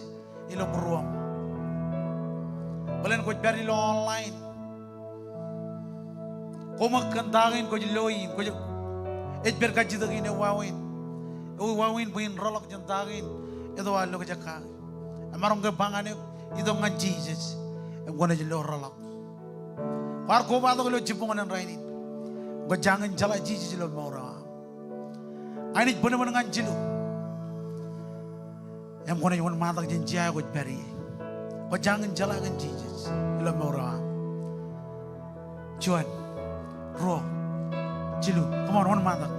ilo būruōṃ. Bōlen kwōj pād ilo online, koṃ kōn ta kein kwōj lo im kwōj, ej pād kajjitōk in eo wāween. Eo wāween bwe in rōḷọk jān ta kein etto aō lokjek kake. Emaroñ ke ba ñan eok, itok ñan Jisōs im kwōnaaj lo rōḷọk. Kwaar kobatok ilo jibboñōn in rainin. Kwō jañin jeḷā Jisōs ilo mour eo aṃ. Ña inaaj bōnbōn ñan jilu im kwōnaaj wōnṃaantak jān jea eo kwōj pād ie. Kwō jañin jeḷā kōn Jisōs ilo mour eo aṃ. Juon, ruo, jilu. Come on, wōnṃaantak.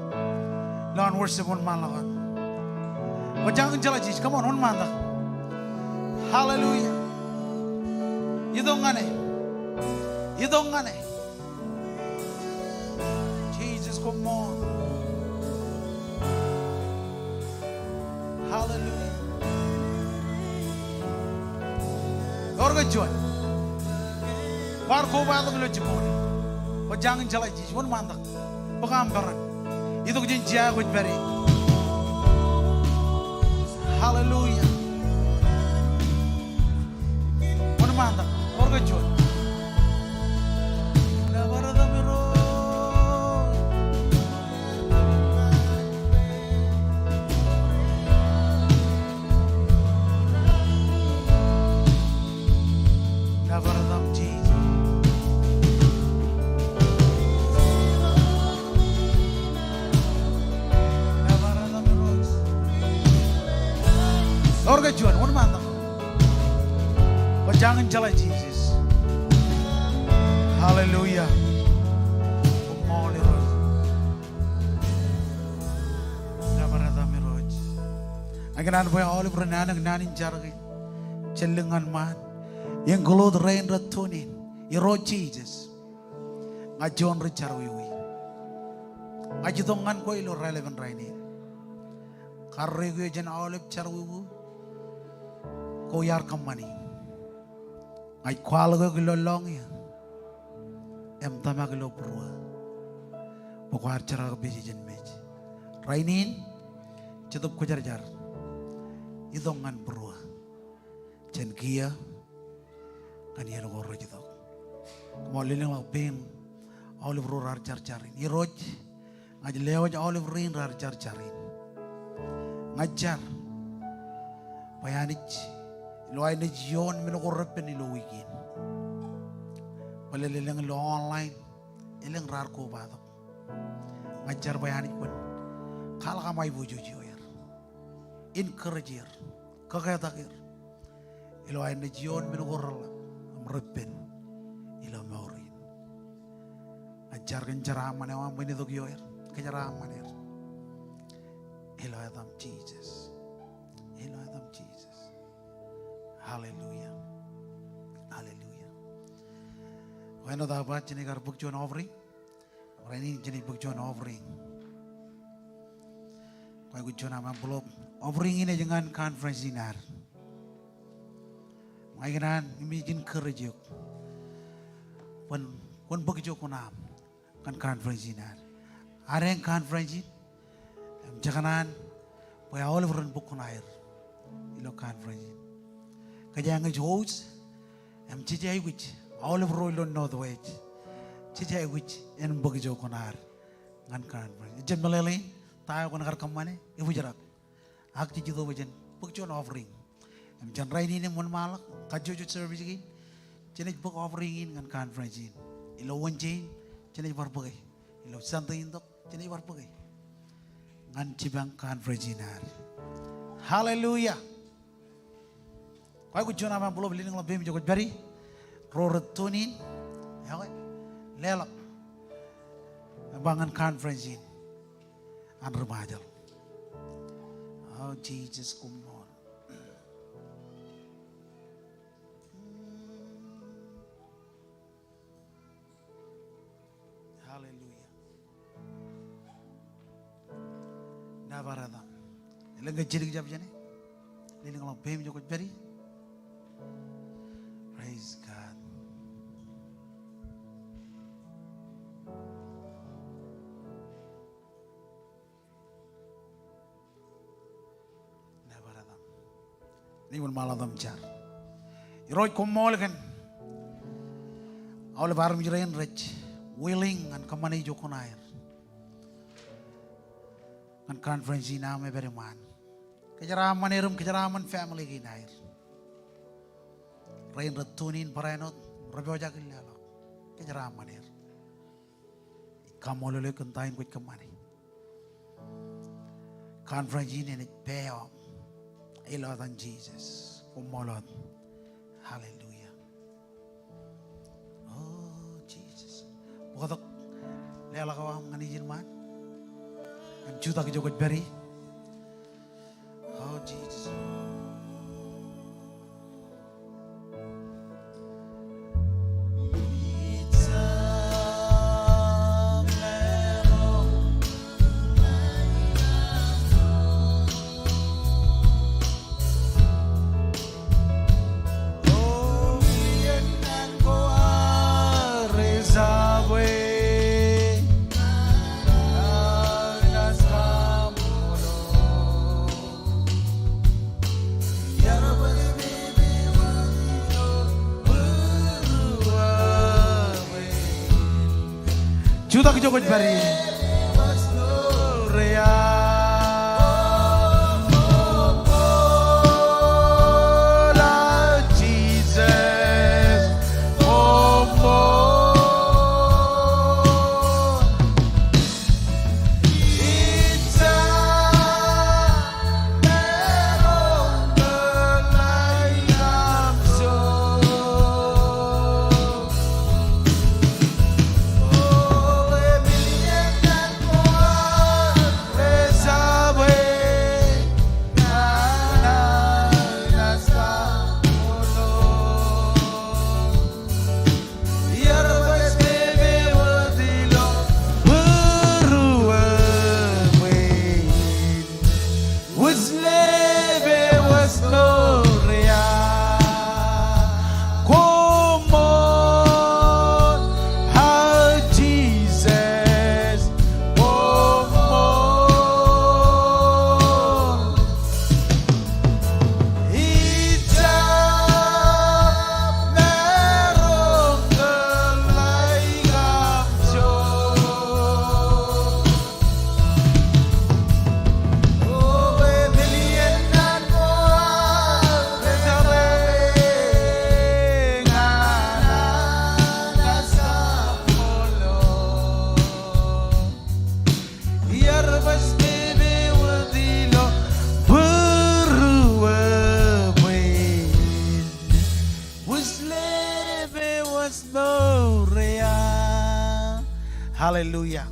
Lowaan worship, wōnṃaanḷọk wōt. Kwō jañin jeḷā Jisōs. Come on, wōnṃaantak. Hallelujah. Itok ñan e. Itok ñan e. Jisōs, come on. Hallelujah. Ewōr ke juon? Kwaar kobatok ilo jibboñōn in. Kwō jañin jeḷā Jisōs. Wōnṃaantak. Bōk aṃ peran. Itok jān jea eo kwōj pād ie. Hallelujah. Wōnṃaantak. Ewōr ke juon? Nōbar etaṃ Irooj. Nōbar etaṃ Jisōs. Nōbar etaṃ Irooj. Ewōr ke juon? Wōnṃaantak. Kwō jañin jeḷā Jisōs. Hallelujah. Koṃṃool Irooj. Nōbar etaṃ Irooj. Ña ikōṇaan bwe aolep ren anōk naan in jar kein, jān lik ñan ṃaan, include rein rej tune in. Irooj Jisōs, ña juon ri jerọwiwi. Ña ij itok ñan kwe ilo raelepen rainin. Karreoik eok jān aolep jerọwiwi ko iar kōṃṃani. Ña ij kwaḷọk eok ilo lọñiō im tōmak ilo būruō bwe kwaar jerkakpeje jān mej. Rainin, Jetōb Kwōjarjar, itok ñan būruō jān kiiō ñan iien ko rej itok. Koṃṃool, lelōñḷọk pein aolep ro raar jar jar in. Irooj, ña ij lewōj aolep rein raar jar jar in. Ña ij jar bwe Anij, ilo aer naaj ioon men ko repen ilo wiik in, bōlen elōñ ilo online, elōñ raar kobatok. Ña ij jar bwe Anij kwōn kwaḷọk aṃ aiboojoj ioer, encourage er, kōketak er ilo aer naaj ioon men ko reḷḷap im repen ilo mour in. Ña ij jar kōn jeraaṃṃan eo aṃ bwe en itok ioer, kōjeraaṃṃan er. Ilo etaṃ Jisōs. Ilo etaṃ Jisōs. Hallelujah. Hallelujah. Wāween wōt aō ba jenaaj kar bōk juon offering. Rainin jenaaj bōk juon offering. Kwōj aikuj juon aṃ envelope. Offering in ej ñan conference in ad. Ña ikōṇaan im ij encourage eok bwe kwōn, kwōn bōk ijo kuṇaaṃ ñan conference in ad. Ad eñ conference in im jekōṇaan bwe aolep ren bōk kuṇaer ilo conference in. Kōjeañ ej host im jej aikuj, aolep ro ilo Northwest, jej aikuj en bōk ijo kuṇaad ñan conference. Ejjab meḷeḷein ta eo kwōn kar kōṃṃane, ebōjrak. Ak jej itok bwe jen bōk juon offering. Im jān rainin im wōnṃaanḷọk, kajjojo service kein, jenaaj bōk offering in ñan conference in. Ilo Wednesday in, jenaaj bar bōke. Ilo Sunday in tok, jenaaj bar bōke ñan jipañ conference in ad. Hallelujah. Kwōj aikuj juon aṃ envelope, lelōñḷọk peim ijo kwōj pād ie. Ro rej tune in, eokwe, leḷọk. Im ba ñan conference in an ri Ṃajeḷ. O Jisōs, koṃṃool. Hallelujah. Nōbar etaṃ. Elōñ ke jidik jab jāne? Lelōñḷọk peim ijo kwōj pād ie. Praise God. Nōbar etaṃ. Ij wōnṃaanḷọk im jar. Irooj, koṃṃool kōn aolep armej rein rej willing ñan kōṃṃane ijo kuṇaer ñan conference in aṃ ej pād iṃaan. Kōjeraaṃṃan er im kōjeraaṃṃan family kein aer. Rein rej tune in barāinwōt, rej pojak in leḷọk. Kōjeraaṃṃan er. Ij kaṃṃoolol eok kōn ta in kwōj kōṃṃane. Conference in enaaj pā ioṃ. Ilo etan Jisōs. Koṃṃool wōt. Hallelujah. O Jisōs. Bōktok leḷọk eo aṃ ñan ijin ṃaan. Im jutak ijo kwōj pād ie. O Jisōs. Jutak ijo kwōj pād ie. Hallelujah.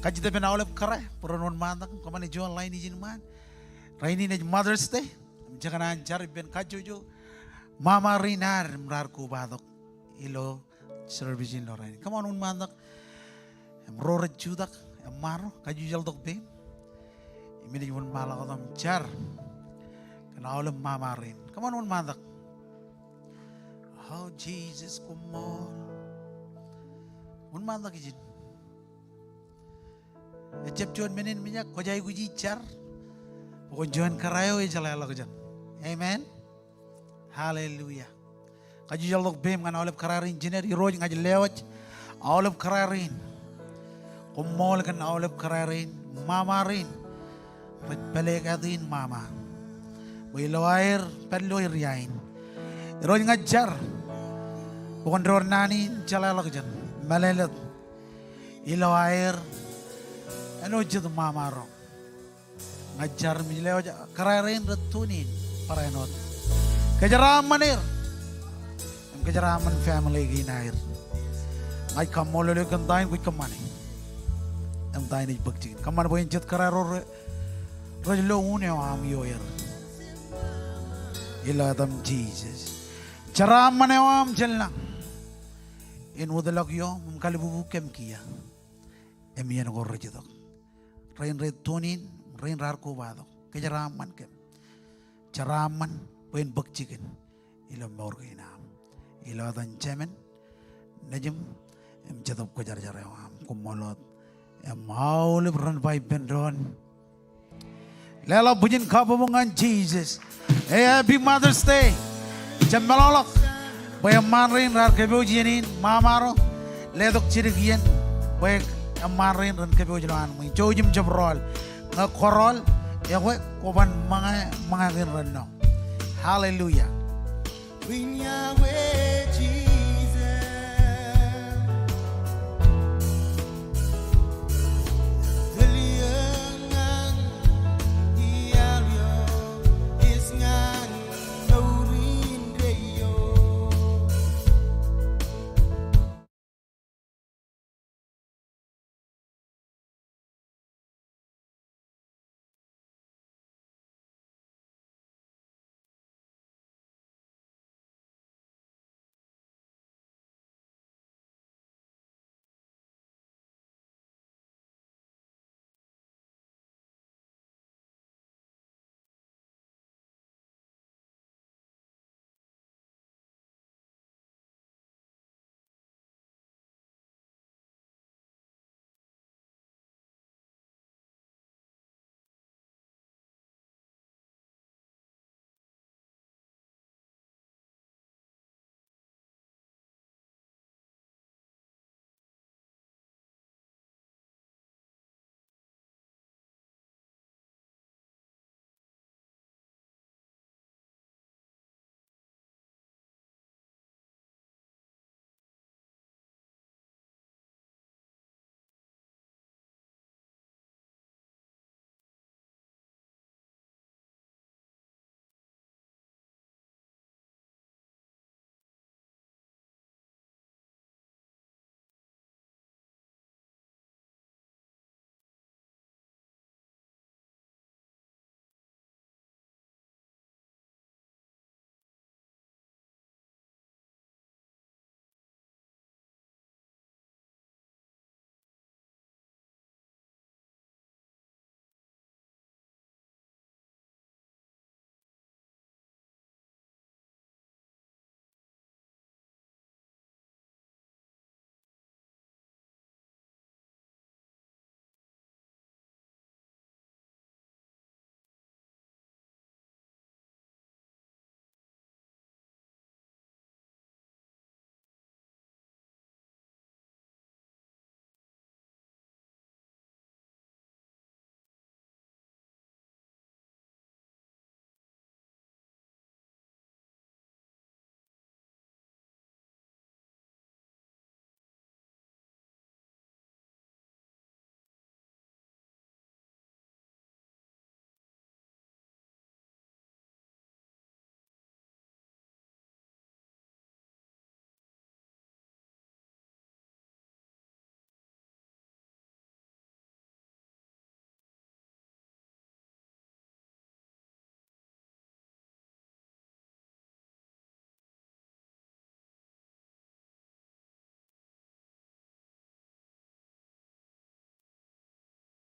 Kajjitōk ippān aolep kōrā bwe ren wōnṃaantak, kōṃṃane juon line ijin ṃaan. Rainin ej Mother's Day. Im jekōṇaan jar ippān kajjojo ṃaṃa rein ad im raar kobatok ilo service in ilo rainin. Kōṃṃan wōnṃaantak. Im ro rej jutak, eṃṃaanḷọk, kajjitōk peiṃ. Im inaaj wōnṃaanḷọk wōt im jar kōn aolep ṃaṃa rein. Kōṃṃan wōnṃaantak. O Jisōs, koṃṃool. Wōnṃaantak ijin. Ejjab juon men in mijak, kwōj aikuji jar bwe kwōn juon kōrā eo ejeḷāḷọkjeṇ. Amen. Hallelujah. Kajjitōk peiṃ ñan aolep kōrā rein, jined. Irooj, ña ij lewōj aolep kōrā rein. Koṃṃool kōn aolep kōrā rein, ṃaṃa rein rej pālekati in ṃaṃa bwe ilo aer pād ilo area in. Irooj, ña ij jar bwe kwōn door naan in jeḷāḷọkjeṇ, mālōtlōt ilo aer āinwōt jet ṃaṃa roñ. Ña ij jar im ij lewōj kōrā rein rej tune in barāinwōt. Kōjeraaṃṃan er im kōjeraaṃṃan family kein aer. Ña ij kaṃṃoolol eok kōn ta in kwōj kōṃṃane im ta in ej bōk jikin. Kōṃṃan bwe en jet kōrā ro re, rej lo un eo aṃ ioer. Ilo etaṃ Jisōs. Jeraaṃṃan eo aṃ jān lañ en wōtlọk ioṃ im kalbubu kōm kiiō im iien ko rej itok. Rein rej tune in, rein raar kobatok, kōjeraaṃṃan kōm. Jeraaṃṃan bwe en bōk jikin ilo mour kein aṃ. Ilo etan Jemān, Nejūṃ, im Jetōb Kwōjarjar eo aṃ. Koṃṃool wōt. Im aolep ren ba ippān doon, leḷọk bwijin kabbokbok ñan Jisōs. Hey, happy Mother's Day. Jab meḷọkḷọk. Bwe eṃṃaan rein raar kōpooj iien in, ṃaṃaro, letok jidik iien, bwe eṃṃaan rein ren kōpooj ilowaan ṃwiin. Jouj im jab rọọl. Ñe kwō rọọl, ekwe kwō ban ṃōñā, ṃōñā kein renoñ. Hallelujah.